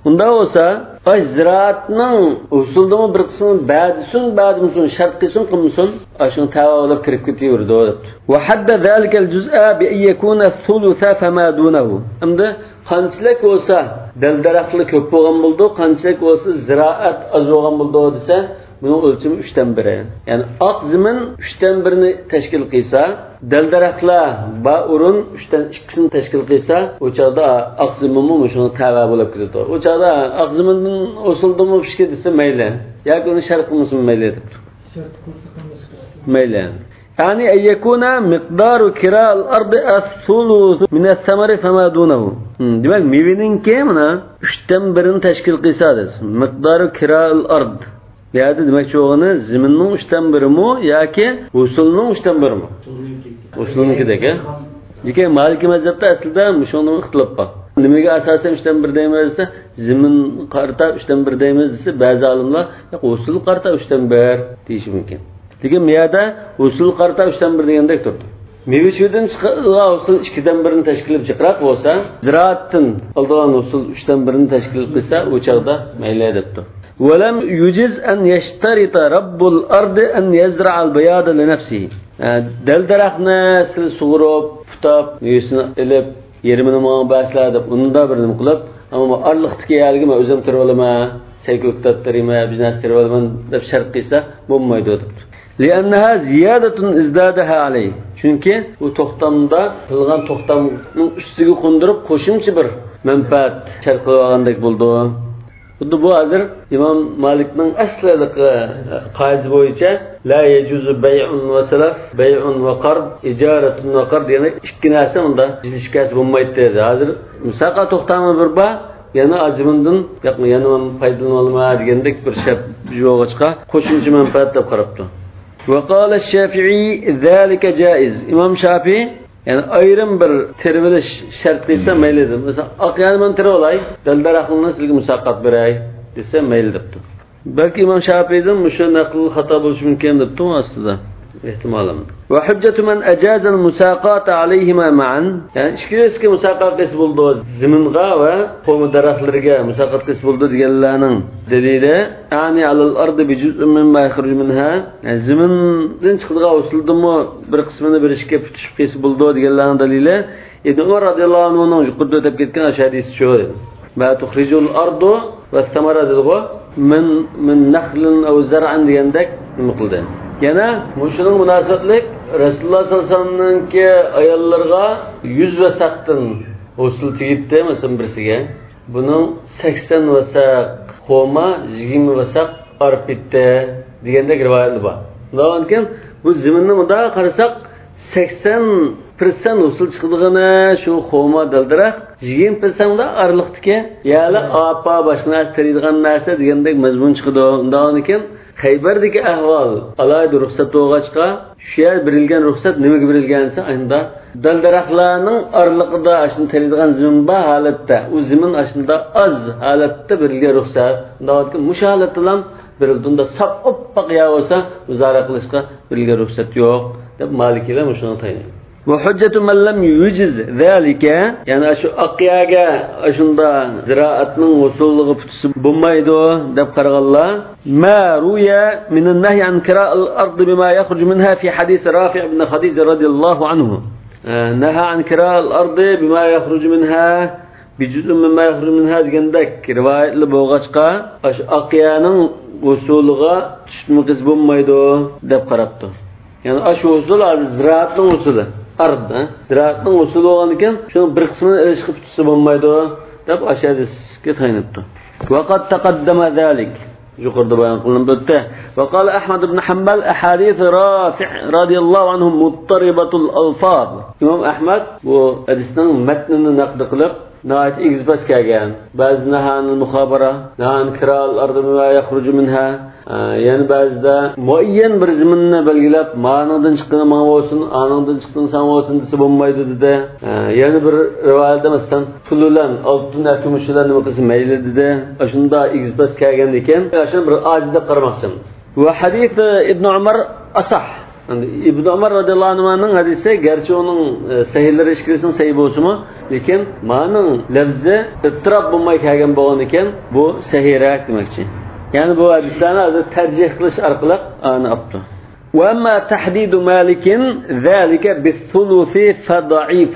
ئۇنداق بولسا، ئاش زىرائەتنىڭ ھوسۇلىدىمۇ بىر قىسمىنى بەزىسۇن، بەزىمىسۇن، شەرت قىلسۇن، قىلمىسۇن، ئاشۇنىڭ تەۋە بولۇپ كىرىپ كېتىۋېرىدۇ دەپتۇ. وحد ذلك الجزء بأن يكون الثلث فما دونه. ئەمدى قانچىلىك بولسا دەل-دەرەخلەر كۆپ بولغان بولىدۇ، قانچىلىك بولسا زىرائەت ئاز بولغان بولىدۇ دېسە، بۇنىڭ ئۆلچىمى ئۈچتىن بىرى. يەنى ئاق زېمىن ئۈچتىن بىرىنى تەشكىل قىلسا، دەل-دەرەخلەر بار ئورۇن ئۈچتىن ئىككىسىنى تەشكىل قىلسا، ئۇ چاغدا ئاق زېمىنمۇ مۇشۇنىڭغا تەۋە بولۇپ كېتىدۇ. ئۇ چاغدا ئاق زېمىندىن ھوسۇلدىمۇ پىشكى دېسە مەيلى. ياكى ئۇنى شەرت قىلمىسىمۇ مەيلى دەپتۇ. شەرت قىلسا قىلمىسا. مەيلى. يعني أن يكون مقدار كراء الأرض الثلث من الثمر فما دونه. ھىم، دېمەك، مېۋىنىڭكى مانا ئۈچتىن بىرىنى تەشكىل قىلسا دەيسىز. مقدار كراء الأرض. بۇ يەردە دېمەكچى بولغىنى زېمىننىڭ ئۈچتىن بىرىمۇ ياكى ھوسۇلنىڭ ئۈچتىن بىرىمۇ؟ ھوسۇلنىڭكىدەك، ھە؟ لېكىن مالىكىي مەزھەپتە ئەسلىدە مۇشۇنىڭ ئىختىلاپ بار. نېمىگە ئاساسەن ئۈچتىن بىر دەيمىز دېسە، زېمىنغا قارىتا ئۈچتىن بىر دەيمىز دېسە، بەزى ئالىملار ياق، ھوسۇلغا قارىتا ئۈچتىن بىر دېيىشى مۇمكىن. لېكىن بۇ يەردە ھوسۇلغا قارىتا ئۈچتىن بىر دېگەندەك تۇرىدۇ. مېۋە-چېۋىدىن چىقىدىغان ھوسۇل ئىككىدىن بىرىنى تەشكىل قىلىپ جىقراق بولسا، زىرائەتتىن ئالىدىغان ھوسۇل ئۈچتىن بىرىنى تەشكىل قىلسا، ئۇ چاغدا مەيلى دەپتۇ. ولم يجز أن يشترط رب الأرض أن يزرع البياض لنفسه. ھە، دەل-دەرەخنى سىلى سۇغۇرۇپ، پۇتاپ، مېۋىسىنى ئېلىپ، يېرىمىنى ماڭا بەرسىلەر دەپ، ئۇندا بىر نېمە قىلىپ، ئەمما ئارىلىقتىكى يەرگە مەن ئۆزۈم تېرىۋالىمەن، سەي-كۆكتات تېرىيمەن، بىر نەرسە تېرىۋالىمەن دەپ شەرت قىلسا بولمايدۇ دەپتۇ. لأنها زيادة ازدادها عليه. چۈنكى ئۇ توختامدا قىلغان توختامنىڭ ئۈستىگە قوندۇرۇپ قوشۇمچە بىر مەنپەئەت شەرت قىلىۋالغاندەك بولىدۇ. خۇددى بۇ ھازىر ئىمام مالىكنىڭ ئەسلى ھېلىقى قائىدىسى بويىچە لا يجوز بيع وسلف، بيع وقرض، إجارة وقرض، يەنى ئىككى نەرسە ئۇندا ئىزدىشىپ كەلسە بولمايتتى. ھازىر مۇساقا توختامى بىر بار، يەنە ئازىمىندىن ياق، يەنە پايدىلىنىۋالىمەن دېگەندەك بىر شەرت بولغاچقا، قوشۇمچە مەنپەئەت دەپ قاراپتۇ. وقال الشافعي ذلك جائز. ئىمام شافىئى يەنى ئايرىم بىر تېرىۋېلىش شەرت قىلسا مەيلى دېدى. مەسىلەن، ئاق يەرنى مەن تېرىۋالاي، دەل-دەرەخلىرىنى سىلىگە مۇساقات بېرەي دېسە مەيلى دەپتۇ. بەلكى ئىمام شافىئىدىن مۇشۇ نەقىل خاتا بولۇشى مۇمكىن دەپتۇ ئاستىدا. ئېھتىمالەن. وحجة من أجاز المساقاة عليهما معا. يەنى ئىككىلىسىگە مۇساقات قىلسا بولىدۇ. زېمىنغا ۋە خورما دەرەخلىرىگە مۇساقات قىلسا بولىدۇ دېگەنلەرنىڭ دەلىلى، يعني على الأرض بجزء مما يخرج منها. يەنى زېمىندىن چىقىدىغان ھوسۇلدىنمۇ بىر قىسمىنى بېرىشكە پۈتۈشۈپ قىلسا بولىدۇ دېگەنلەرنىڭ دەلىلى ئىبن ئۆمەر رازىياللاھۇ ئەنھۇنىڭ يۇقىرىدا ئۆتۈپ كەتكەن ئاشۇ ھەدىسى شۇ. ما تخرج الأرض والثمرة دېدىغۇ، من، من نخل أو زرع دېگەندەك نېمە قىلدى. يەنە مۇشۇنىڭ مۇناسىۋەتلىك رەسۇلۇللاھ سەللەللاھۇ ئەلەيھى ۋەسەللەمنىڭكى ئاياللىرىغا يۈز ۋەسەقتىن ھوسۇل تېگىپتۇ، مەسىلەن، بىرسىگە. بۇنىڭ سەكسەن ۋەسەق خورما، يىگىرمە ۋەسەق ئارپا ئېيتتى دېگەندەك رىۋايەتلەر بار. ئۇنداقكەن بۇ زېمىننى مۇنداق قارىساق، سەكسەن پىرسەنت ھوسۇل چىقىدىغىنى شۇ خورما دەل-دەرەخ، يىگىرمە پىرسەنتلا ئارىلىقتىكى يەرلەر، ئاپا، باشقا نەرسە تېرىيدىغان نەرسە دېگەندەك مەزمۇن چىقىدۇ. ئۇنداقكەن خەيبەردىكى ئەھۋال ئالاھىدە رۇخسەت بولغاچقا، شۇ يەر بېرىلگەن رۇخسەت نېمىگە بېرىلگەن دېسە، ئاشۇنداق دەل-دەرەخلەرنىڭ ئارىلىقىدا ئاشۇنى تېرىيدىغان زېمىن بار ھالەتتە، ئۇ زېمىن ئاشۇنداق ئاز ھالەتتە بېرىلگەن رۇخسەت. ئۇنداقكەن مۇشۇ ھالەتتىلا بېرىلىدۇ. ئۇنداق ساپ ئوپپاق يەر بولسا، مۇزارە قىلىشقا بېرىلگەن رۇخسەت يوق، دەپ مالىكىيلار مۇشۇنىڭغا تايىنىدۇ. وحجة من لم يجز ذلك، يەنى شۇ ئاق يەرگە ئاشۇنداق زىرائەتنىڭ ھوسۇلىغا پۇتىسى بولمايدۇ دەپ قارىغانلار، ما روي من النهي عن كراء الأرض بما يخرج منها في حديث رافع بن خديج رضي الله عنه. نهى عن كراء الأرض بما يخرج منها بجزء مما يخرج منها دېگەندەك رىۋايەتلەر بولغاچقا، ئاشۇ ئاق يەرنىڭ ھوسۇلىغا تۇتۇشمىقىسى بولمايدۇ دەپ قاراپتۇ. يەنى ئاشۇ ھوسۇل ھازىر زىرائەتنىڭ ھوسۇلى، ئارد، ھە؟ زىرائەتنىڭ ھوسۇلى بولغاندىكىن، شۇنىڭ بىر قىسمىنى ئېلىشقا پۇتىسى بولمايدۇ دەپ ئاشۇ ھەدىسكە تايىنىپتۇ. وقد تقدم ذلك، يۇقىرىدا بايان قىلىنىپ ئۆتتى. وقال أحمد بن حنبل: أحاديث رافع رضي الله عنه مضطربة الألفاظ. ئىمام ئەھمەد بۇ ھەدىسنىڭ مەتنىنى نەقىد قىلىپ، ناھايىتى ئېگىز-پەس كەلگەن. بەزىدە نەھانى مۇخابىرە، نەھانى كىرائەل ئەرزى بىما يەخرۇجۇ مىنھا. ئە، يەنە بەزىدە مۇئەييەن بىر زېمىننى بەلگىلەپ، مانىڭدىن چىققىنى ماڭا بولسۇن، ئانىڭدىن چىققىنى ساڭا بولسۇن دېسە بولمايدۇ دېدى. ئە، يەنە بىر رىۋايەتتە مەسىلەن، پۇل بىلەن ئالتۇن يا كۈمۈش بىلەن نېمە قىلسا مەيلى دېدى. ئاشۇنداق ئېگىز-پەس كەلگەندىكىن، ئاشۇنى بىر ئاجىز دەپ قارىماقچى. ۋە ھەدىسى ئىبن ئۆمەر ئەسەھ. ئەمدى ئىبن ئۆمەر رەزىياللاھۇ ئەنھۇنىڭ ھەدىسى، گەرچە ئۇنىڭ، ئە، سەھىھلىرى ئىچكىرىسىنىڭ سەھىھ بولسىمۇ، لېكىن مانىڭ لەفزى ئىتتىراپ بولماي كەلگەن بولغاندىكىن، بۇ سەھىھرەك دېمەكچى. يەنى بۇ ھەدىسلەرنى ھازىر تەرجىھ قىلىش ئارقىلىق ئانى ئاپتۇ. وأما تحديد مالك ذلك بالثلث فضعيف.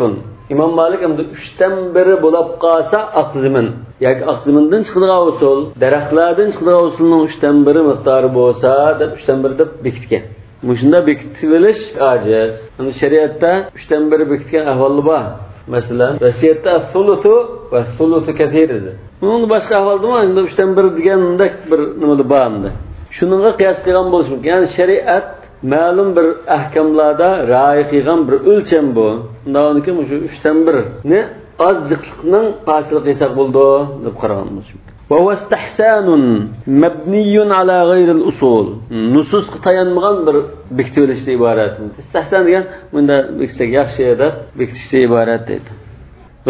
ئىمام مالىك ئەمدى ئۈچتىن بىرى بولاپ قالسا ئاق زېمىن ياكى ئاق زېمىندىن چىقىدىغان ھوسۇل، دەرەخلەردىن چىقىدىغان ھوسۇلنىڭ ئۈچتىن بىرى مىقدارى بولسا دەپ، ئۈچتىن بىرى دەپ بېكىتكەن. مۇشۇنداق بېكىتىۋېلىش ئاجىز. ئەمدى شەرىئەتتە ئۈچتىن بىرى بېكىتكەن ئەھۋاللار بار. مەسىلەن، ۋەسىيەتتە الثلث والثلث كثير دېدى. ئۇنىڭدىن باشقا ئەھۋالدىمۇ ئەمدى ئۈچتىن بىر دېگەندەك بىر نېمىلا بار ئەمدى. شۇنىڭغا قىياس قىلغان بولۇشى مۇمكىن. يەنى شەرىئەت مەلۇم بىر ئەھكاملاردا رىئايە قىلغان بىر ئۆلچەم بۇ. ئۇنداقكەن مۇشۇ ئۈچتىن بىرنى ئاز جىقلىقنىڭ ھاسىلى قىلساق بولىدۇ دەپ قارىغان بولۇشى مۇمكىن. وهو استحسان مبني على غير الأصول. نۇسۇسقا تايانمىغان بىر بېكىتىۋېلىشتىن ئىبارەت. ئىستىھسان دېگەن مۇنداق بېكىتسەك ياخشى دەپ بېكىتىشتىن ئىبارەت دەيدۇ.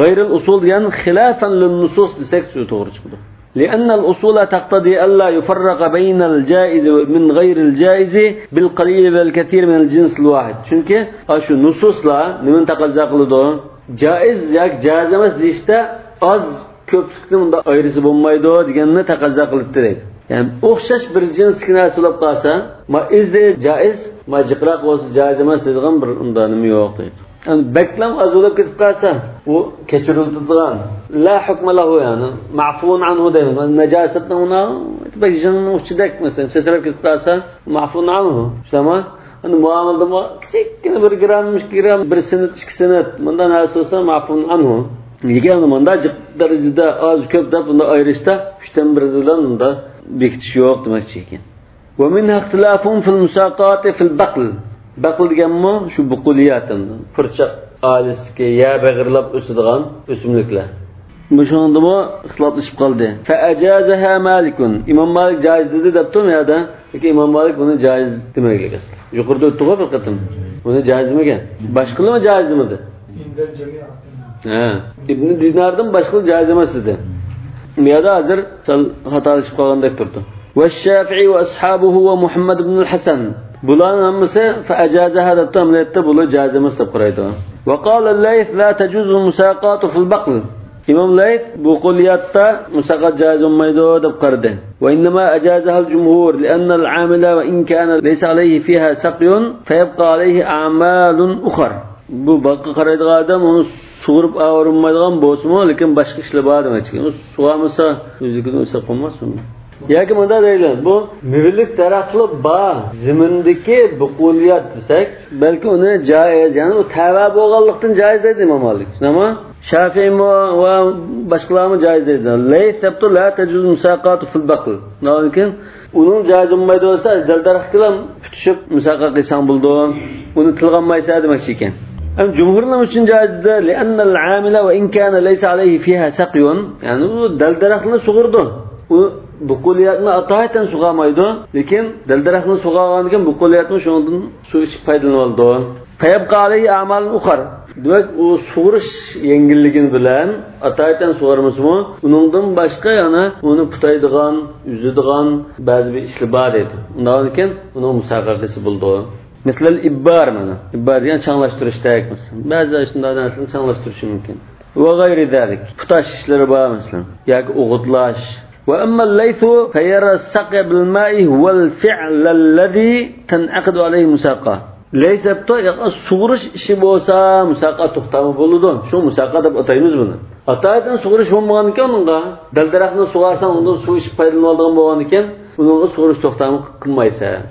غير الأصول دېگەن خلافا للنصوص دېسەك سۆز توغرا چىقىدۇ. لأن الأصول تقتضي ألا يفرق بين الجائز من غير الجائز بالقليل والكثير من الجنس الواحد. چۈنكى ئاشۇ نۇسۇسلار نېمىنى تەقەززا قىلىدۇ؟ جائىز ياكى جائىز ئەمەس دېيىشتە ئاز كۆپلۈكنى مۇنداق ئايرىسا بولمايدۇ دېگەننى تەقەززا قىلىپتۇ دەيدۇ. يەنى ئوخشاش بىر جىنستىكى نەرسە بولۇپ قالسا، ما ئىزى جائىز، ما جىقراق بولسا جائىز ئەمەس دەيدىغان بىر ئۇنداق نېمە يوق دەيدۇ. يەنى بەكلەم ئاز بولۇپ كېتىپ قالسا، ئۇ كەچۈرۈلىدىغان، لا ھۆكمە لەھۇ، يەنى مەفۇن ئەنھۇ دەيمىز. نەجاسەتنىڭ ئۇنى بەك يىڭنىنىڭ ئۇچىدەك، مەسىلەن، سەسرەپ كېتىپ قالسا، مەفۇن ئەنھۇ. شۇنداقمۇ؟ ئەمدى مۇئامىلىدىمۇ كىچىككىنە بىر گرام، ئىككى گرام، بىر سېنت، ئىككى سېنت، مۇنداق نەرسە بولسا مەفۇن ئەنھۇ. لېكىن ئەمدى مۇنداق جىق دەرىجىدە ئاز كۆپ دەپ بۇنداق ئايرىشتا ئۈچتىن بىرى بىلەن مۇنداق بېكىتىش يوق دېمەكچى ئىكەن. ومنها اختلاف في المساقات في البقل. بەقىل دېگەنمۇ شۇ بۇقۇلىيات، پۇرچاق ئائىلىسىدىكى يەر بېغىرلاپ ئۆسىدىغان ئۆسۈملۈكلەر. مۇشۇنىڭدىمۇ ئىختىلاپلىشىپ قالدى. فأجازها مالك. ئىمام مالىك جائىز دېدى دەپتۇ بۇ يەردە. لېكىن ئىمام مالىك بۇنى جائىز دېمەيدىكەن ئەسلى. يۇقىرىدا ئۆتتىغۇ بىر قېتىم. بۇنى جائىز دېمىگەن. باشقىلىرىمۇ جائىز دېمىدى. ھە. ئىبن دىناردىن باشقىلار جائىز ئەمەس دېدى. بۇ يەردە ھازىر سەل خاتالىشىپ قالغاندەك تۇرىدۇ. والشافعي وأصحابه ومحمد بن الحسن. بۇلارنىڭ ھەممىسى فأجازها دەپتۇ، ئەمەلىيەتتە بۇلار جائىز ئەمەس دەپ قارايدۇ. وقال الليث لا تجوز المساقات في البقل. ئىمام لەيس بۇقۇلىياتتا مۇساقات جائىز بولمايدۇ دەپ قارىدى. وإنما أجازها الجمهور لأن العامل وإن كان ليس عليه فيها سقي فيبقى عليه أعمال أخر. بۇ باغقا قارايدىغان ئادەم ئۇنى سۇغۇرۇپ ئاۋارە بولمايدىغان بولسىمۇ، لېكىن باشقا ئىشلار بار دېمەكچى. ئۇنى سۇغارمىسا، ئۆزلۈكىدىن ئۆسۈپ قالماس ئۇنى. ياكى مۇنداق دەيلى، بۇ مېۋىلىك دەرەخلەر بار زېمىندىكى بۇقۇلىيات دېسەك، بەلكى ئۇنى جائىز، يەنى ئۇ تەۋە بولغانلىقتىن جائىز دەيدۇ ئىمام مالىك. شۇنداقمۇ؟ شافىئىمۇ ۋە باشقىلارمۇ جائىز دەيدۇ. لەيس دەپتۇ، لا تجوز المساقات في البقل. ئۇنىڭدىن كېيىن ئۇنىڭ جائىز بولمايدۇ دېسە، دەل دەرەخكىلا پۈتۈشۈپ مۇساقا قىلساڭ بولىدۇ. ئۇنى تىلغا ئالمايسەن دېمەكچى ئىكەن. ئەمما جۇمھۇرنىڭ ئۈچۈن جائىز دېدى. لأن العامل وإن كان ليس عليه فيها سقي. يەنى ئۇ دەل-دەرەخنى سۇغۇرىدۇ. ئۇ بۇقۇلىياتنى ئاتايىتەن سۇغارمايدۇ. لېكىن دەل-دەرەخنى سۇغارغاندىكىن بۇقۇلىياتمۇ شۇنىڭدىن سۇ ئىچىپ پايدىلىنىۋالىدۇ. فيبقى عليه أعمال أخر. دېمەك، ئۇ سۇغۇرۇش يەڭگىللىكىنى بىلەن ئاتايىتەن سۇغارمىسىمۇ، ئۇنىڭدىن باشقا يەنە ئۇنى پۇتايدىغان، ئۈزىدىغان بەزى بىر ئىشلار بار دەيدۇ. ئۇنداقتىن كېيىن ئۇنىڭ مۇساقا قىلسا بولىدۇ. مىسلىل ئىببار مانا. ئىببار دېگەن چاڭلاشتۇرۇشتەك مەسىلەن. بەزى شۇنداق نەرسىلەرنى چاڭلاشتۇرۇشى مۇمكىن. وغير ذلك. پۇتاش ئىشلىرى بار مەسىلەن. ياكى ئوغۇتلاش. وأما الليث فيرى السقي بالماء هو الفعل الذي تنعقد عليه المساقاة. لەيس دەپتۇ، ياق، سۇغۇرۇش ئىشى بولسا مۇساقا توختامى بولىدۇ. شۇ مۇساقا دەپ ئاتايمىز بۇنى. ئاتايىتەن سۇغۇرۇش بولمىغانىكەن ئۇنىڭغا. دەل-دەرەخنى سۇغارساڭ، ئۇندىن سۇ ئىچىپ پايدىلىنىۋالىدىغان بولغاندىكىن، ئۇنىڭغا سۇغۇرۇش توختامى قىلمايسەن.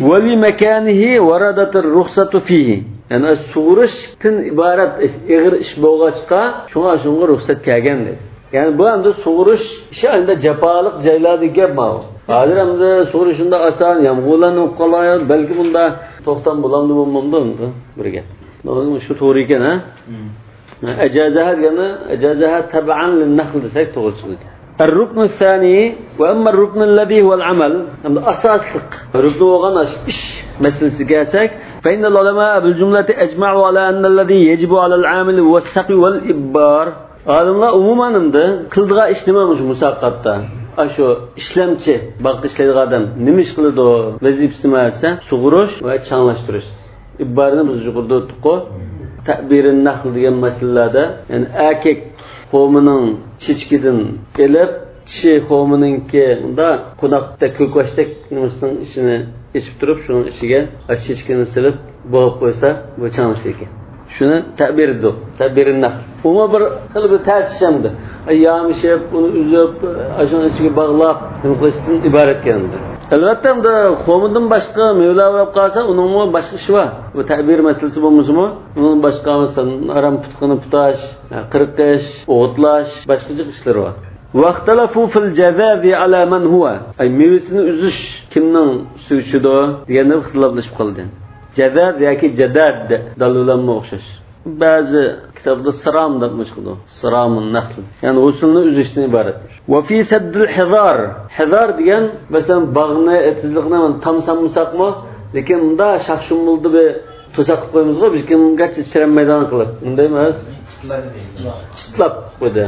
ولمكانه وردت الرخصة فيه. يەنى سۇغۇرۇشتىن ئىبارەت ئېغىر ئىش بولغاچقا، شۇڭا شۇنىڭغا رۇخسەت كەلگەن دەيدۇ. يەنى بۇ ئەمدى سۇغۇرۇش ئىشى ئەمدى جاپالىق جايلاردىكى گەپ ماۋۇ. ھازىر ئەمدى سۇغۇرۇش شۇنداق ئاسان، يامغۇرلارنى ئوقۇپ قالايۇق، بەلكى بۇندا توختام بولامدۇ، بولمامدۇ ئەمدى بىر گەپ. شۇ توغرا ئىكەن، ھە؟ مم. ئەجازەھە دېگەننى، ئەجازەھە تەبئەن لىننەخل دېسەك توغرا چىقىدۇ. الركن الثاني، وأما الركن الذي هو العمل. ئەمدى ئاساسلىق رۇكنى بولغان ئىش مەسىلىسىگە كەلسەك، فإن العلماء بالجملة أجمعوا على أن الذي يجب على العامل هو السقي والإبار. ئالىملار ئومۇمەن ئەمدى قىلىدىغان ئىش نېمە مۇشۇ مۇساقاتتا؟ ئاشۇ ئىشلەمچى، باغقا ئىشلەيدىغان ئادەم نېمە ئىش قىلىدۇ؟ ۋەزىپىسى نېمە دېسە، سۇغۇرۇش ۋە چاڭلاشتۇرۇش. ئىببارنى بىز يۇقىرىدا ئۆتتۇققۇ. تەبىرىن نەخل دېگەن مەسىلىلەردە، يەنى ئەركەك قومىنىڭ چېچىكىدىن ئېلىپ، چىشى قومىنىڭكى مۇنداق قوناقتەك، كۆكباشتەك نېمىسىنىڭ ئىچىنى ئېچىپ تۇرۇپ، شۇنىڭ ئىچىگە چېچىكىنى سېلىپ بوغۇپ قويسا، بۇ چاڭلىشىدىكەن. شۇنى تەبىر دېدۇق، تەبىرىن نەخل. ئۇمۇ بىر خىل بىر تەس ئىش ئەمدى. يامىشىپ، ئۇنى ئۈزۈپ، ئاشۇنىڭ ئىچىگە باغلاپ، نېمە قىلىشتىن ئىبارەتكەن ئەمدى. ئەلۋەتتە، ئەمدى قومىدىن باشقا مېۋىلەر بولۇپ قالسا، ئۇنىڭمۇ باشقا ئىشى بار. بۇ تەبىر مەسىلىسى بولمىسىمۇ، ئۇنىڭ باشقا، مەسىلەن، ھارام پۇتىقىنى پۇتاش، قىرقىش، ئوغۇتلاش، باشقىچە ئىشلىرى بار. واختلفوا في الجذاذ على من هو. ئەي، مېۋىسىنى ئۈزۈش كىمنىڭ ئۈستىگە چۈشىدۇ دېگەندە ئىختىلاپلىشىپ قالدى. جەزەد ياكى جەدەد دالىلانما ئوخشاش. بەزى كىتابدا سىرام دەپمۇ چىقىدۇ. سىرامۇن نەخل. يەنى ھوسۇلنى ئۈزۈشتىن ئىبارەت. وفي سد الحضار. ھىزار دېگەن، مەسىلەن، باغنى، ئېتىزلىقنى تام سالمىساقمۇ، لېكىن مۇنداق شاخ-شۇمۇلدا بىر توساق قىلىپ قويىمىزغۇ، بىر كىمگىچە چىرەنمەيدىغان قىلىپ. ئۇندايمۇ ئەمەس. چىتلاپ قويدى.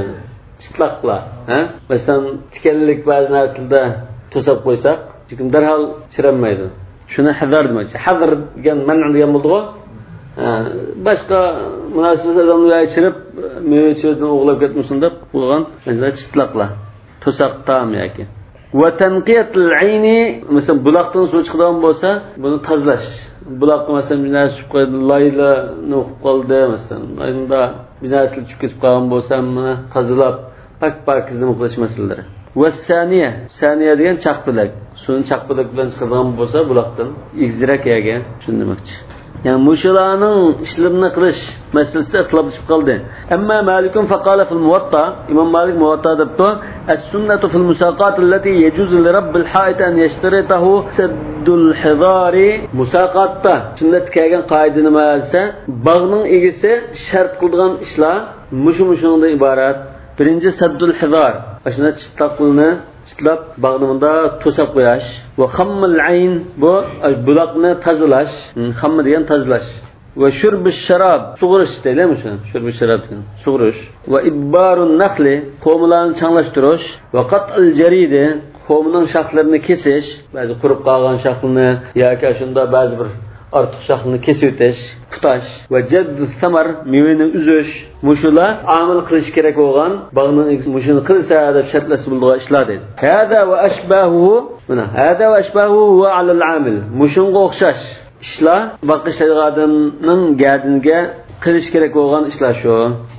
چىتلاقلا، ھە؟ مەسىلەن، تىكەنلىك بەزى نەرسىلەردە توساپ قويساق، لېكىن دەرھال چىرەنمەيدۇ. شۇنى ھەزەر دېمەكچى. ھەزەر دېگەن مەنئ دېگەن بولدىغۇ. ھە، باشقا مۇناسىۋەتسىز ئادەملەر چىرىپ، مېۋە چېۋىدىن ئوغرىلاپ كەتمىسۇن دەپ قويغان، مەسىلەن، چىتلاقلا. توساق تام ياكى. وتنقية العين، مەسىلەن، بۇلاقتىن سۇ چىقىدىغان بولسا، بۇنى تازىلاش. بۇلاققا، مەسىلەن، بىر نەرسە چۈشۈپ قالدى، لايلا نېمە قىلىپ قالدى، مەسىلەن، ئاينىدا بىر نەرسىلەر چۈشۈپ كېتىپ قالغان بولسا، ھەممىنى تازىلاپ، پاك پاكىز نېمە قىلىش مەسىلىلىرى. ۋەسسانىيە، سانىيە دېگەن چاقپەلەك. سۇنى چاقپەلەك بىلەن چىقىدىغان بولسا بۇلاقتىن، ئېگىزرەك يەرگە، شۇنى دېمەكچى. يەنى مۇشۇلارنىڭ ئىشلىرىنى قىلىش مەسىلىسىدە ئىختىلاپلىشىپ قالدى. أما مالك فقال في الموطأ، ئىمام مالىك مۇۋەتتا دەپتۇ، السنة في المساقاة التي يجوز لرب الحائط أن يشترطه سد الحضار. مۇساقاتتا سۈننەتتە كەلگەن قائىدە نېمە دېسە، باغنىڭ ئىگىسى شەرت قىلىدىغان ئىشلار مۇشۇ، مۇشۇنىڭدىن ئىبارەت. بىرىنچى، سەددۇل ھىزار. ئاشۇنداق چىتلاقلىرىنى چىتلاپ، باغنى مۇنداق توساپ قوياش. ۋە خاممىل ئەين، بۇ بۇلاقنى تازىلاش. خامما دېگەن تازىلاش. ۋە شۇربۇش شاراب، سۇغۇرۇش دەيلى مۇشۇ. شۇربۇش شاراب دېگەن سۇغۇرۇش. ۋە ئىببارۇن نەخلى، قومىلارنى چاڭلاشتۇرۇش. ۋە قەتئىل جەرىدى، قومىنىڭ شاخلىرىنى كېسىش، بەزى قۇرۇپ قالغان شاخلىرىنى ياكى ئاشۇنداق بەزى بىر ئارتۇق شاخلىرىنى كېسىۋېتىش، پۇتاش ۋە جەددۇ سەمەر، مېۋىنى ئۈزۈش، مۇشۇلار ئامىل قىلىش كېرەك بولغان، باغنىڭ ئىگىسى مۇشۇنى قىلسا دەپ شەرتلەشسە بولىدىغان ئىشلار دەيدۇ. ھازا ۋە ئەشباھۇ، مانا، ھازا ۋە ئەشباھۇ ھۇۋە ئەلەل ئامىل، مۇشۇنىڭغا ئوخشاش ئىشلار باغقا ئىشلەيدىغان ئادەمنىڭ گەدىنىگە قىلىش كېرەك بولغان ئىشلار شۇ.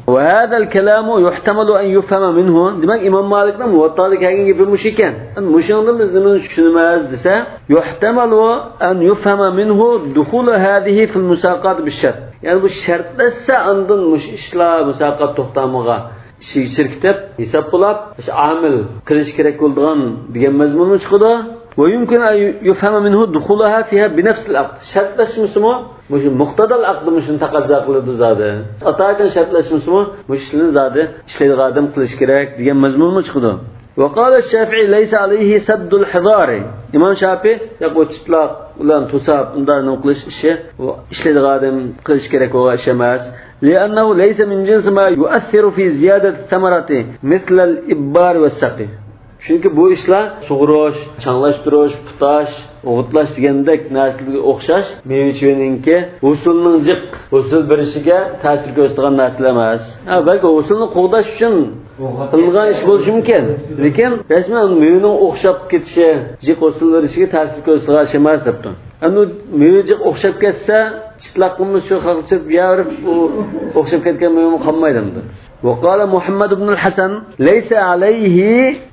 ۋە ھازەل كالامۇ يۇھتەمەلۇ ئەن يۇفھەمە مىنھۇ. دېمەك، ئىمام مالىكنىڭ مۇۋەتتادا كەلگەن گېپى مۇشۇ ئىكەن. مۇشۇنىڭدىن بىز نېمىنى چۈشىنىمىز دېسە، يۇھتەمەلۇ ئەن يۇفھەمە مىنھۇ دۇخۇلۇ ھازىھى فىل مۇساقات بىششەرت. يەنى بۇ شەرتلەشسە، ئاندىن مۇشۇ ئىشلار مۇساقات توختامىغا ئىشىگە چىركىتىپ، ھېساب بولاپ، مۇشۇ ئامىل قىلىش كېرەك بولىدىغان دېگەن مەزمۇنمۇ چىقىدۇ. ويمكن أن يفهم منه دخولها فيها بنفس العقد. شەرتلەشمىسىمۇ، مۇشۇ مۇقتەزا ئەقىد مۇشۇنى تەقەززا قىلىدۇ زادى. ئاتايىن شەرتلەشمىسىمۇ، مۇشۇ ئىشلارنى زادى ئىشلەيدىغان ئادەم قىلىش كېرەك دېگەن مەزمۇنمۇ چىقىدۇ. وقال الشافعي ليس عليه سد الحضار. ئىمام شافىئى، ياق، ئۇ چىتلاق بىلەن توساپ، ئۇنداق نېمە قىلىش ئىشى، ئۇ ئىشلەيدىغان ئادەم قىلىش كېرەك بولغان ئىش ئەمەس. لأنه ليس من جنس ما يؤثر في زيادة الثمرة مثل الإبار والسقي. چۈنكى بۇ ئىشلار سۇغۇرۇش، چاڭلاشتۇرۇش، پۇتاش، ئوغۇتلاش دېگەندەك نەرسىلەرگە ئوخشاش مېۋە-چېۋىنىڭكى ھوسۇلنىڭ جىق ھوسۇل بېرىشىگە تەسىر كۆرسىتىدىغان نەرسىلەر ئەمەس. ھە، بەلكى ھوسۇلنى قوغداش ئۈچۈن قىلىنغان ئىش بولۇشى مۇمكىن. لېكىن رەسمەن مېۋىنىڭ ئوخشاپ كېتىشى، جىق ھوسۇل بېرىشىگە تەسىر كۆرسىتىدىغان ئىش ئەمەس دەپتۇ. ئەمدى مېۋە جىق ئوخشاپ كەتسە، چىتلاققىمۇ شۇ خەقچە يەۋېرىپ، ئۇ ئوخشاپ كەتكەن مېۋىمۇ قالمايدۇ ئەمدى. وقال محمد بن الحسن ليس عليه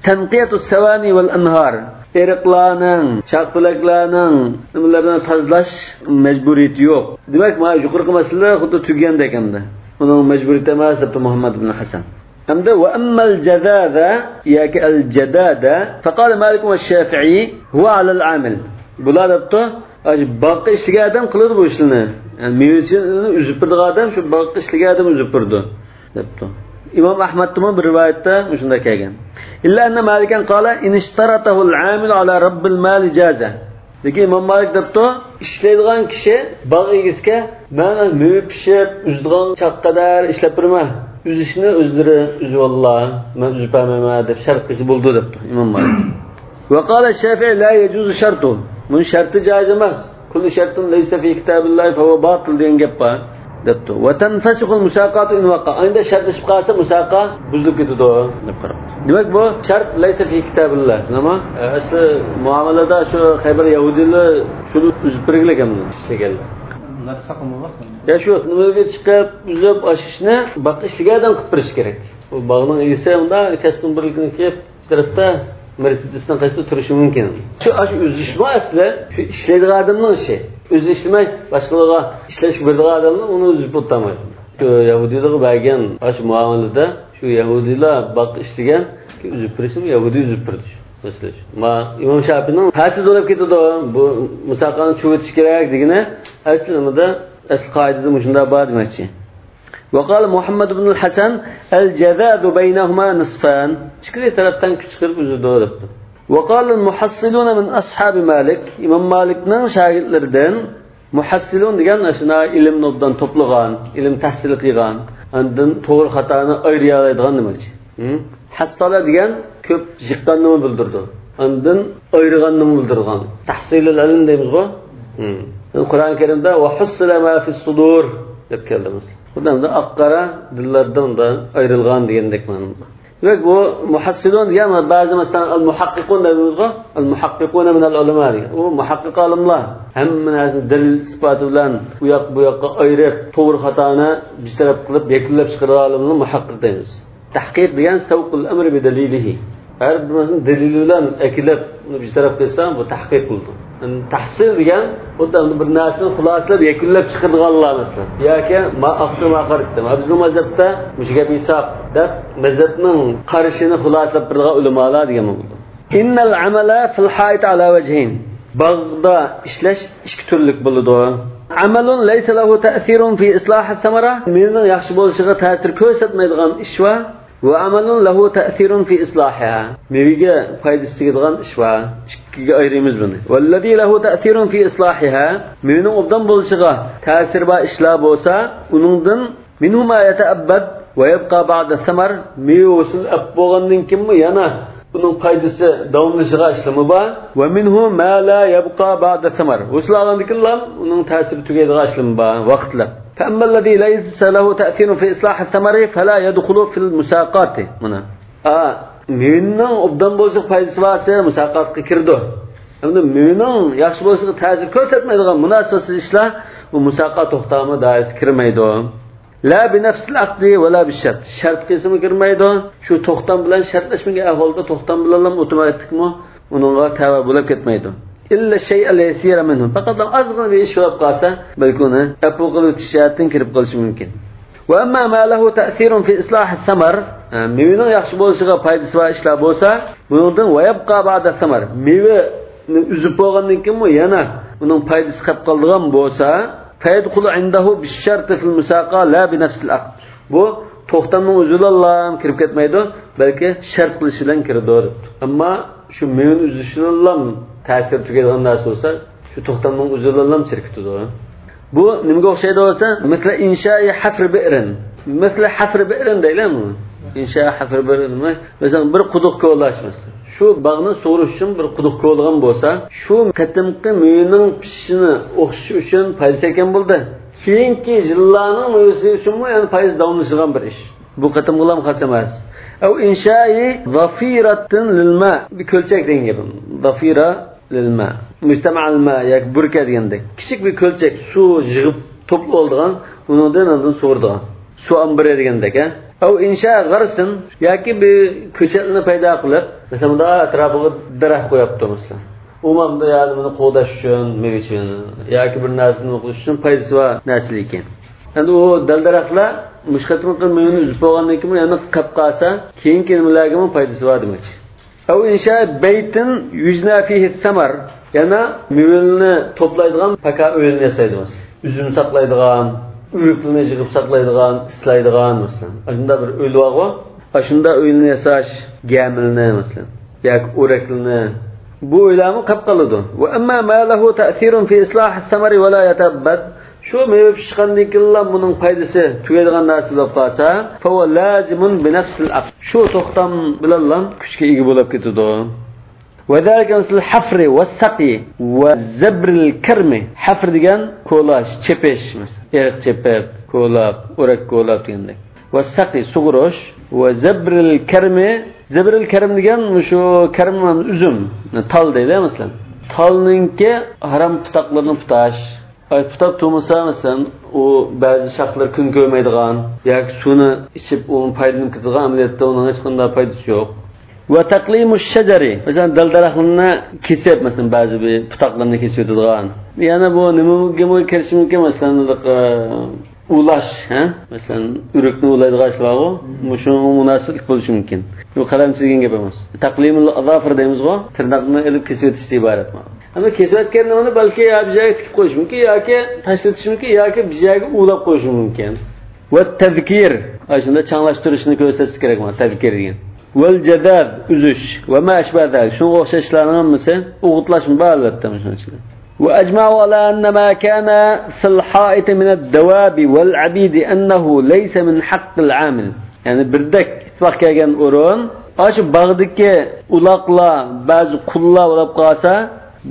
تنقية السواني والأنهار. ئېرىقلارنىڭ، چاقپەلەكلەرنىڭ نېمىلىرىنى تازىلاش مەجبۇرىيىتى يوق. دېمەك، مانا يۇقىرىقى مەسىلىلەر خۇددى تۈگىگەندەك ئەمدى. ئۇنىڭ مەجبۇرىيىتى ئەمەس دەپتۇ مۇھەممەد ئىبن ھەسەن. ئەمدى وأما الجذاذة ياكى الجدادة فقال مالك والشافعي هو على العامل. بۇلار دەپتۇ، ئاشۇ باغقا ئىشلىگەن ئادەم قىلىدۇ بۇ ئىشلارنى. يەنى مېۋىچىنى ئۈزۈپ بېرىدىغان ئادەم شۇ باغقا ئىشلىگەن ئادەم ئۈزۈپ بېرىدۇ دەپتۇ. ئىمام ئەھمەدتىمۇ بىر رىۋايەتتە مۇشۇنداق كەلگەن. إلا أن مالكا قال إن اشترطه العامل على رب المال جاز. لېكىن ئىمام مالىك دەپتۇ، ئىشلەيدىغان كىشى باغ ئىگىسىگە، مەن مېۋە پىشىپ، ئۈزىدىغان چاغقا قەدەر ئىشلەپ بېرىمەن. ئۈزۈشنى ئۆزلىرى ئۈزۈۋاللا، مەن ئۈزۈپ بەرمەيمەن دەپ شەرت قىلسا بولىدۇ دەپتۇ ئىمام مالىك. وقال الشافعي لا يجوز شرطه. بۇنىڭ شەرتى جائىز ئەمەس. كل شرط ليس في كتاب الله فهو باطل دېگەن گەپ بار دەپتۇ. وتنفسخ المساقات إن وقع. ئەمدى شەرتلىشىپ قالسا مۇساقا بۇزۇلۇپ كېتىدۇ دەپ قاراپتۇ. دېمەك، بۇ شەرت ليس في كتاب الله. نېمە؟ ئەسلى مۇئامىلىدە شۇ خەيبەر يەھۇدىيلار شۇنى ئۈزۈپ بەرگىلى كەلدى ئىشلىگەنلەر. يا شۇ نېمىگە چىقىپ، ئۈزۈپ، ئاشۇ ئىشنى باغ ئىشلىگەن ئادەم قىلىپ بېرىشى كېرەك. بۇ باغنىڭ ئىگىسى ئۇنداق كەسىدىنىڭ بىر كۈنى كېلىپ، بىر تەرەپتە مېرسېدېسنىڭ قېشىدا تۇرۇشى مۇمكىن. شۇ، ئاشۇ ئۈزۈشمۇ ئەسلى شۇ ئىشلەيدىغان ئادەمنىڭ ئىشى. ئۆزى ئىشلىمەي، باشقىلارغا ئىشلەشكە بېرىدىغان ئادەمنىڭ ئۇنى ئۈزۈپ ئولتۇرمايدۇ. شۇ يەھۇدىيلارغا بەرگەن ئاشۇ مۇئامىلىدە شۇ يەھۇدىيلار باغقا ئىشلىگەن، ئۈزۈپ بېرىشنى يەھۇدىي ئۈزۈپ بېرىدۇ. مەسىلەن، شۇ. ما-، ئىمام شاپىنىڭ تەسىر بولۇپ كېتىدۇ، بۇ مۇساقانى چۈشۈرۈۋېتىش كېرەك دېگىنى ئەسلىمىدە، ئەسلى قائىدىدە مۇشۇنداق بار دېمەكچى. وقال محمد بن الحسن الجذاذ بينهما نصفان. ئىككى تەرەپتىن كۈچ چىقىرىپ ئۈزىدۇ دەپتۇ. وقال المحصلون من أصحاب مالك. ئىمام مالىكنىڭ شاگىرتلىرىدىن مۇھەسسىلۇن دېگەن ئاشۇنداق ئىلىمنى ئوبدان توپلىغان، ئىلىم تەھسىل قىلغان، ئاندىن توغرا خاتانى ئايرىيالايدىغان نېمىچى. ھە؟ ھەسسالە دېگەن كۆپ يىغقاننىمۇ بىلدۈرىدۇ. ئاندىن ئايرىغاننىمۇ بىلدۈرىدىغان. تەھسىلۇل ئىلم دەيمىزغۇ. ھە. قۇرئان كەرىمدە ۋە ھۇسسىلە ما فىس سۇدۇر دەپ كەلدى مەسىلەن. بۇ دەمدە ئاق-قارا دىللاردىن ئايرىلغان دېگەندەك مەنىدە. دېمەك، بۇ مۇھەسسىلۇن دېگەن بەزى مەسىلەن ئەل مۇھەققىقۇن دەيمىزغۇ، ئەل مۇھەققىقۇنە مىنەل ئۇلەما دېگەن. ئۇ مۇھەققىق ئالىملار. ھەممە نەرسىنى دەلىل ئىسپاتى بىلەن ئۇ ياق بۇ ياققا ئايرىپ، توغرا خاتانى بىر تەرەپ قىلىپ يەكۈنلەپ چىقىرىدىغان ئالىمنى مۇھەققىق دەيمىز. تەھقىق دېگەن سەۋقۇل ئەمرى بىدەلىلىھى. ھەر بىر نەرسىنى دەلىلى بىلەن ئەكېلىپ، ئۇنى بىر تەرەپ قىلسا، بۇ تەھقىق بولىدۇ. يەنى تەھسىل دېگەن، خۇددى بىر نەرسىنى خۇلاسىلەپ يەكۈنلەپ چىقىرىدىغانلار مەسىلەن. ياكى ما ئاقتى ما قارا ئېيتتى. ما بىزنىڭ مەزھەپتە مۇشۇ گەپ ھېساب دەپ، مەزھەپنىڭ قارىشىنى خۇلاسىلەپ بېرىدىغان ئۆلىمالار دېگەن بولىدۇ. إن العمل في الحائط على وجهين. باغدا ئىشلەش ئىككى تۈرلۈك بولىدۇ. عمل ليس له تأثير في إصلاح الثمرة. مېۋىنىڭ ياخشى بولۇشىغا تەسىر كۆرسەتمەيدىغان ئىش بار. وعمل له تأثير في إصلاحها. مېۋىگە پايدىسى تېگىدىغان ئىش بار. ئىككىگە ئايرىيمىز بۇنى. والذي له تأثير في إصلاحها. مېۋىنىڭ ئوبدان بولۇشىغا تەسىرى بار ئىشلار بولسا، ئۇنىڭدىن منه ما يتأبد ويبقى بعد الثمر. مېۋە ھوسۇل ئەپ بولغاندىن كېيىنمۇ يەنە ئۇنىڭ پايدىسى داۋاملىشىدىغان ئىشلارمۇ بار. ومنه ما لا يبقى بعد الثمر. ھوسۇل ئالغاندىن كېيىنلا ئۇنىڭ تەسىرى تۈگەيدىغان ئىشلارمۇ بار، ۋاقىتلىق. فأما الذي ليس له تأثير في إصلاح الثمر فلا يدخل في المساقات. مانا. ئا، مېۋىنىڭ ئوبدان بولۇشىغا پايدىسى بار دېسە، مۇساقاتقا كىرىدۇ. ئەمدى مېۋىنىڭ ياخشى بولۇشىغا تەسىر كۆرسەتمەيدىغان مۇناسىۋەتسىز ئىشلار بۇ مۇساقات توختامى دائىرىسىگە كىرمەيدۇ. لا بنفس العقد ولا بالشرط. شەرت قىلسىمۇ كىرمەيدۇ. شۇ توختام بىلەن شەرتلەشمىگەن ئەھۋالدا توختام بىلەنلا ئاپتوماتىكمۇ ئۇنىڭغا تەۋە بولۇپ كەتمەيدۇ. إلا الشيء اليسير منه. پەقەت ئازغىنە بىر ئىش بولۇپ قالسا، بەلكى ئۇنى ئەپۇ قىلىۋېتىش جەھەتتىن كىرىپ قېلىشى مۇمكىن. وأما ما له تأثير في إصلاح الثمر. ھە، مېۋىنىڭ ياخشى بولۇشىغا پايدىسى بار ئىشلار بولسا، بۇنىڭدىن ويبقى بعد الثمر. مېۋە ئۈزۈپ بولغاندىن كېيىنمۇ يەنە ئۇنىڭ پايدىسى قېلىپ قالىدىغان بولسا، فيدخل عنده بالشرط في المساقاة لا بنفس العقد. بۇ توختامنىڭ ئۆزىدىلا كىرىپ كەتمەيدۇ، بەلكى شەرت قىلىش بىلەن كىرىدۇ دەپتۇ. ئەمما شۇ مېۋىنى ئۈزۈشىدىلا تەسىرى تۈگەيدىغان نەرسە بولسا، شۇ توختامنىڭ ئۆزىدىلا چىرىپ كېتىدۇ. بۇ نېمىگە ئوخشايدۇ دېسە، مىسلى ئىنشائى ھەفرى بىئرىن. مىسلى ھەفرى بىئرىن دەيلەمۇ؟ ئىنشائى ھەفرى بىئرىن. مەسىلەن، بىر قۇدۇق كولاش مەسىلەن. شۇ باغنى سۇغۇرۇش ئۈچۈن بىر قۇدۇق كولىغان بولسا، شۇ قېتىمقى مېۋىنىڭ پىشىشىنى ئوخشىشى ئۈچۈن پايدىسى ئىكەن بولدى. كېيىنكى يىللارنىڭ مېۋىسى ئۈچۈنمۇ يەنە پايدىسى داۋاملىشىدىغان بىر ئىش. بۇ قېتىمقىلام خاس ئەمەس. ئەۋ ئىنشائى زافىراتىن لىلما. بىر كۆلچەك دېگەن گېپىم. زافىرە لىلما. مۇجتەمەئەلما ياكى بۇركە دېگەندەك. كىچىك بىر كۆلچەك سۇ يىغىپ توپلىۋالىدىغان، ئۇنىڭدىن ئاندىن سۇغۇرىدىغان. سۇ ئامبىرى دېگەندەك، ھە؟ ئەۋ ئىنشا غارسىن ياكى بىر كۆچەتنى پەيدا قىلىپ، مەسىلەن، مۇنداق ئەتراپىغا دەرەخ قويۇپتۇ، مەسىلەن. ئۇ مانا يەنى بۇنى قوغداش ئۈچۈن، مېۋە ئۈچۈن ياكى بىر نەرسىنى قىلىش ئۈچۈن پايدىسى بار نەرسە ئىكەن. ئەمدى ئۇ دەل-دەرەخلەر مۇشۇ قېتىمقى مېۋىنى ئۈزۈپ بولغاندىن كېيىن يەنە قېلىپ قالسا، كېيىنكى نېمىلەرگىمۇ پايدىسى بار دېمەكچى. ئەۋ ئىنشا بەيتىن يۇجنە فىھى سەمەر. يەنە مېۋىلىرىنى توپلايدىغان پاكا ئۆيلىرىنى ياسايدۇ مەسىلەن. ئۈزۈم ساقلايدىغان، ئۆرۈكلىرىنى يىغىپ ساقلايدىغان، ئىسلايدىغان مەسىلەن. ئاشۇنداق بىر ئۆيلە بارغۇ. ئاشۇنداق ئۆيلىرىنى ياساش، گەمىلىنى مەسىلەن. ياكى ئورەكلىنى. بۇ ئۆيلەرمۇ قېلىپ قالىدۇ. ۋە ئەمما ما لەھۇ تەسىرۇن فى ئىسلاھى سەمەرى ۋە لا يەتەئەببەد. شۇ مېۋە پىشقاندىن كېيىنلا بۇنىڭ پايدىسى تۈگەيدىغان نەرسە بولۇپ قالسا، فەھۇۋە لازىمۇن بىنەفسىل ئەقد. شۇ توختام بىلەنلا كۈچكە ئىگە بولۇپ كېتىدۇ. ۋە زالىكە مىسلۇل ھەفرى ۋە سەقى ۋە زەبرىل كەرمى. ھەفر دېگەن كولاش، چېپىش، مەسىلەن، ئېرىق چېپىپ، كولاپ، ئورەك كولاپ دېگەندەك. ۋە سەقى، سۇغۇرۇش. ۋە زەبرىل كەرمى. زەبرىل كەرم دېگەن مۇشۇ كەرم، ئۈزۈم، تال دەيلى، مەسىلەن. تالنىڭكى ھارام پۇتاقلىرىنى پۇتاش. ئاي، پۇتاپ تۇرمىسا، مەسىلەن، ئۇ بەزى شاخلىرى كۈن كۆرمەيدىغان ياكى سۇنى ئىچىپ، ئۇ پايدىلىنىپ كېتىدىغان، ئەمەلىيەتتە ئۇنىڭ ھېچقانداق پايدىسى يوق. ۋە تەقلىمۇش شەجەرى، مەسىلەن، دەل-دەرەخلىرىنى كېسىپ، مەسىلەن، بەزى بىر پۇتاقلىرىنى كېسىۋېتىدىغان. يەنە بۇ نېمىگىمۇ كىرىشى مۇمكىن، مەسىلەن، ئە، ئۇلاش، ھە؟ مەسىلەن، ئۆرۈكنى ئۇلايدىغان ئىش بارغۇ، مۇشۇنىڭغا مۇناسىۋەتلىك بولۇشى مۇمكىن. بۇ قەلەمچە دېگەن گەپ ئەمەس. تەقلىمۇل ئازافىر دەيمىزغۇ، تىرناقنى ئېلىپ كېسىۋېتىشتىن ئىبارەت. ئەمما كېسىۋەتكەندىن بۇنى بەلكى يا بىر جايغا تىكىپ قويۇش مۇمكىن، ياكى تاشلىتىش مۇمكىن، ياكى بىر جايغا ئۇلاپ قويۇش مۇمكىن. ۋە تەزكىر، ئاشۇنداق چاڭلاشتۇرۇشنى كۆرسەتسە كېرەك ماڭا، تەزكىر دېگەن. ۋەل جەزاز، ئۈزۈش، ۋە ما ئەشبەھ زالىك، شۇنىڭغا ئوخشاش ئىشلارنىڭ ھەممىسى، ئوغۇتلاشمۇ بار ئەلۋەتتە مۇشۇنىڭ ئىچىدە. ۋە ئەجمەئۇ ئالا ئەننە ما كانە فىل ھائىتى مىنەد دەۋابى ۋەل ئەبىدى ئەننەھۇ لەيسە مىن ھەققىل ئامىل. يەنى بىردەك ئىتتىپاق كەلگەن ئورۇن، ئاشۇ باغدىكى ئۇلاقلار، بەزى قۇللار بولۇپ قالسا،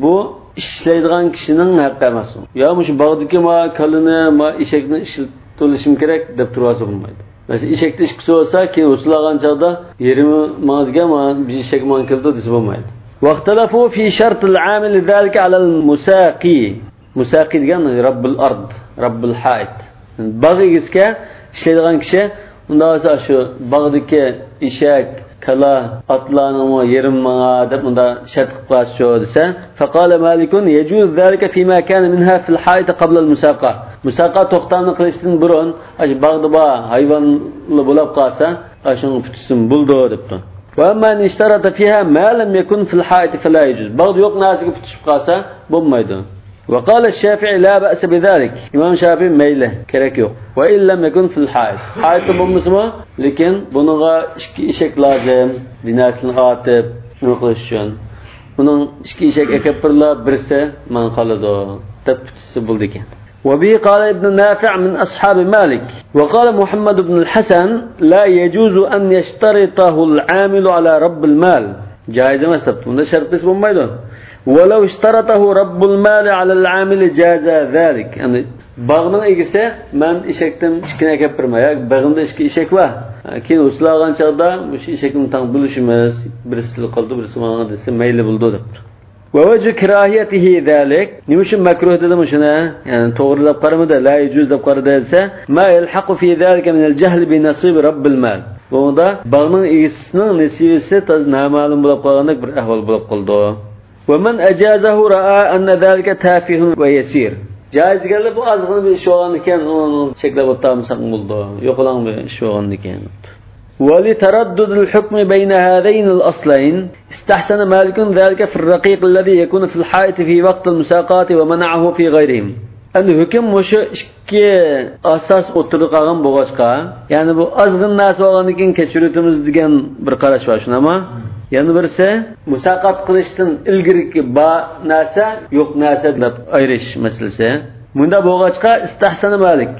بۇ ئىشلەيدىغان كىشىنىڭ ھەققى ئەمەس. يا مۇشۇ باغدىكى ما كالىنى، ما ئېشەكنى ئىشلىتىۋېلىشىم كېرەك دەپ تۇرۇۋالسا بولمايدۇ. مەسىلەن، ئېشەكتە ئىشقا چۈشۈۋالسا، كېيىن ھوسۇل ئالغان چاغدا يېرىمى ماڭا دېگەن، مانا بىر ئېشەك ماڭا كېلىدۇ دېسە بولمايدۇ. ۋەختەلەفۇ فى شەرتىل ئامىلى زالىكە ئەلەل مۇساقى. مۇساقى دېگەن رەببۇل ئارد، رەببۇل ھائىت. باغ ئىگىسىكەن ئىشلەيدىغان كىشى، ئۇنداق بولسا شۇ باغدىكى ئېشەك، كالا، ئاتلارنىڭمۇ يېرىم ماڭا دەپ مۇنداق شەرت قىلىپ قالسىچۇ دېسە، فقال مالك يجوز ذلك فيما كان منها في الحائط قبل المساقة. مۇساقا توختامنى قىلىشتىن بۇرۇن، ئاشۇ باغدا بار ھايۋانلا بولاپ قالسا، ئاشۇنىڭ پۈتۈشسىمۇ بولىدۇ دەپتۇ. وأما إن اشترط فيها ما لم يكن في الحائط فلا يجوز. باغدا يوق نەرسىگە پۈتۈشۈپ قالسا بولمايدۇ. وقال الشافعي لا بأس بذلك. ئىمام شافىئى مەيلى، كېرەك يوق. وإن لم يكن في الحائط. ھائىتتا بولمىسىمۇ، لېكىن بۇنىڭغا ئىككى ئېشەك لازىم، بىر نەرسىنى ئارتىپ نېمە قىلىش ئۈچۈن. ئۇنىڭ ئىككى ئېشەك ئەكەپ بېرىلا، بىرسى ماڭا قالىدۇ دەپ پۈتۈشسە بولىدىكەن. وبه قال ابن نافع من أصحاب مالك. وقال محمد بن الحسن لا يجوز أن يشترطه العامل على رب المال. جائىز ئەمەس دەپتۇ. بۇندا شەرت قىلسا بولمايدۇ. ولو اشترطه رب المال على العامل جاز ذلك. يەنى باغنىڭ ئىگىسى، مەن ئېشەكتىن ئىككىنى ئەكەپ بېرىمەن. يا باغىمدا ئىككى ئېشەك بار. كېيىن ھوسۇل ئالغان چاغدا مۇشۇ ئېشەكنى تەڭ بۆلۈشىمىز. بىرسى سىلى قالدى، بىرسى ماڭا دېسە مەيلى بولىدۇ دەپتۇ. ووجه كراهيته ذلك. نېمە ئۈچۈن مەكرۇھ دېدى مۇشۇنى؟ يەنى توغرا دەپ قارىمىدى، لا يجوز دەپ قارىدى دېسە، ما يلحق في ذلك من الجهل بنصيب رب المال. بۇنىڭدا باغنىڭ ئىگىسىنىڭ نېسىۋىسى تازا نامەلۇم بولۇپ قالغاندەك بىر ئەھۋال بولۇپ قالىدۇ. ومن أجازه رأى أن ذلك تافه ويسير. جائىز دېگەنلەر بۇ ئازغىنا بىر ئىش بولغاندىكىن، ئۇنى چەكلەپ ئولتۇرمىساق بولىدۇ. يوقىلاڭ بىر ئىش بولغاندىكىن. ولتردد الحكم بين هذين الأصلين، استحسن مالك ذلك في الرقيق الذي يكون في الحائط في وقت المساقاة ومنعه في غيرهم. ئەمدى ھۆكۈم مۇشۇ ئىككى ئاساس ئوتتۇرىدا قالغان بولغاچقا، يەنى بۇ ئازغىنە نەرسە بولغاندىن كېيىن كەچۈرۈۋېتىمىز دېگەن بىر قاراش بار، شۇنداقمۇ؟ يەنە بىرسى، مۇساقات قىلىشتىن ئىلگىرىكى بار نەرسە، يوق نەرسە دەپ ئايرىش مەسىلىسى. مۇنداق بولغاچقا، استحسن مالك،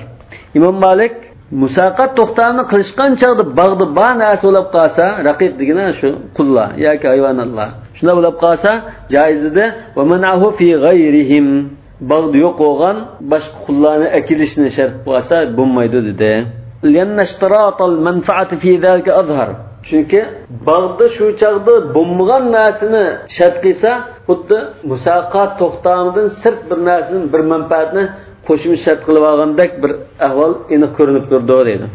ئىمام مالىك مۇساقات توختامىنى قىلىشقان چاغدا باغدا بار نەرسە بولۇپ قالسا، رەقىق دېگىنى شۇ قۇللار ياكى ھايۋاناتلار. شۇنداق بولۇپ قالسا، جايىز ئىدى. ومنعه في غيرهم. باغدا يوق بولغان باشقا قۇللارنى ئەكېلىشنى شەرت قىلىپ قالسا بولمايدۇ دېدى. لأن اشتراط المنفعة في ذلك أظهر. چۈنكى باغدا شۇ چاغدا بولمىغان نەرسىنى شەرت قىلسا، خۇددى مۇساقات توختامىدىن سىرت بىر نەرسىدىن بىر مەنپەئەتنى قوشۇمچە شەرت قىلىپ ئالغاندەك بىر ئەھۋال ئېنىق كۆرۈنۈپ تۇرىدۇ دەيدۇ.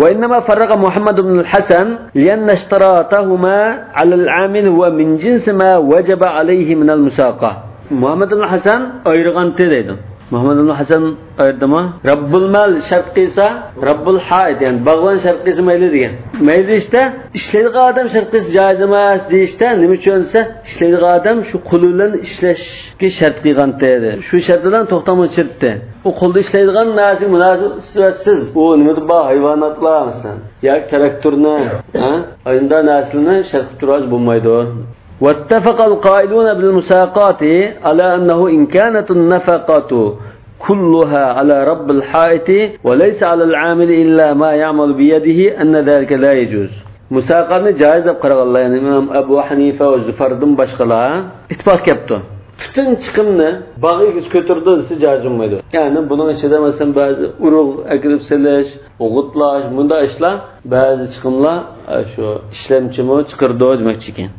وإنما فرق محمد بن الحسن لأن اشتراطهما على العامل هو من جنس ما وجب عليه من المساقاة. مۇھەممەد ئىبن ھەسەن ئايرىغانتى دەيدۇ. مۇھەممەد ئىبن ھەسەن ئايرىدىمۇ؟ رەببۇل مال شەرت قىلسا، رەببۇل ھائىت، يەنى باغۋەن شەرت قىلسا مەيلى دېگەن. مەيلى دېيىشتە، ئىشلەيدىغان ئادەم شەرت قىلسا جايىز ئەمەس دېيىشتە، نېمە ئۈچۈن دېسە، ئىشلەيدىغان ئادەم شۇ قولى بىلەن ئىشلەشكە شەرت قىلغانتى. شۇ شەرت بىلەن توختامغا چىرتتى. ئۇ قولدا ئىشلەيدىغان نەرسىگە مۇناسىۋەتسىز. ئۇ نېمىدە بار، ھايۋاناتلار مەسىلەن. ياكى تىراكتورنى، ھە؟ ئايرىمدا نەرسىلەرنى شەرت قىلىپ تۇرۇۋالسا بولمايدۇ. واتفق القائلون بالمساقاة على أنه إن كانت النفقة كلها على رب الحائط وليس على العامل إلا ما يعمل بيده أن ذلك لا يجوز. مۇساقاتنى جايىز دەپ قارىغانلار، يەنى ئىمام ئەبۇ ھەنىفە ۋە زۇفاردىن باشقىلار ئىتتىپاق كەپتۇ. پۈتۈن چىقىمنى باغ ئىگىسى كۆتۈرىدۇ دېسە جايىز بولمايدۇ. يەنى بۇنىڭ ئىچىدە مەسىلەن بەزى ئۇرۇق ئەكىرىپ سېلىش، ئوغۇتلاش، مۇنداق ئىشلار بەزى چىقىملار، ئە، شۇ ئىشلەمچىمۇ چىقىرىدۇ دېمەكچىكەن.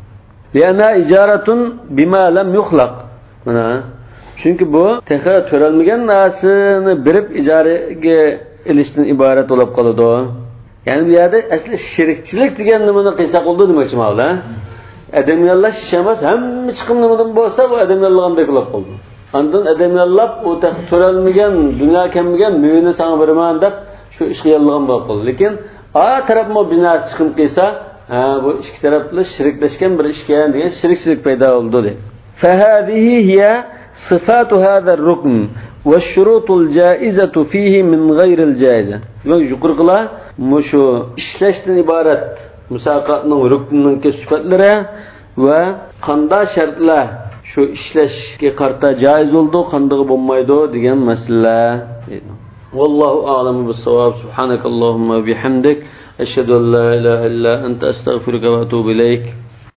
لأنها إجارة بما لم يخلق. مانا، چۈنكى بۇ تېخى تۆرەلمىگەن نەرسىنى بېرىپ ئىجارىگە ئېلىشتىن ئىبارەت بولۇپ قالىدۇ. يەنى بۇ يەردە ئەسلى شېرىكچىلىك دېگەن نېمىنى قىلساق بولىدۇ دېمەكچى ماۋۇلار. ئادەم ياللاش ئىش ئەمەس، ھەممە چىقىم نېمىدىن بولسا، بۇ ئادەم ياللىغاندەك بولۇپ قالىدۇ. ئاندىن ئادەم ياللاپ، ئۇ تېخى تۆرەلمىگەن، دۇنيا كەلمىگەن مېۋىنى ساڭا بېرىمەن دەپ، شۇ ئىشقا ياللىغان بولۇپ قالىدۇ. لېكىن ئا تەرەپمۇ بىر نەرسە چىقىم قىلسا، ھە، بۇ ئىككى تەرەپلا شېرىكلەشكەن بىر ئىشكەن دېگەن شېرىكچىلىك پەيدا بولىدۇ، دەيدۇ. فهذه هي صفات هذا الركن والشروط الجائزة فيه من غير الجائزة. دېمەك، يۇقىرىقىلار مۇشۇ ئىشلەشتىن ئىبارەت مۇساقاتنىڭ رۇكنىنىڭكى سۈپەتلىرى ۋە قانداق شەرتلەر شۇ ئىشلەشكە قارىتا جائىز بولىدۇ، قاندىقى بولمايدۇ دېگەن مەسىلىلەر، دەيدۇ. والله أعلم بالصواب. سبحانك اللهم وبحمدك، أشهد أن لا إله إلا أنت، أستغفرك وأتوب إليك.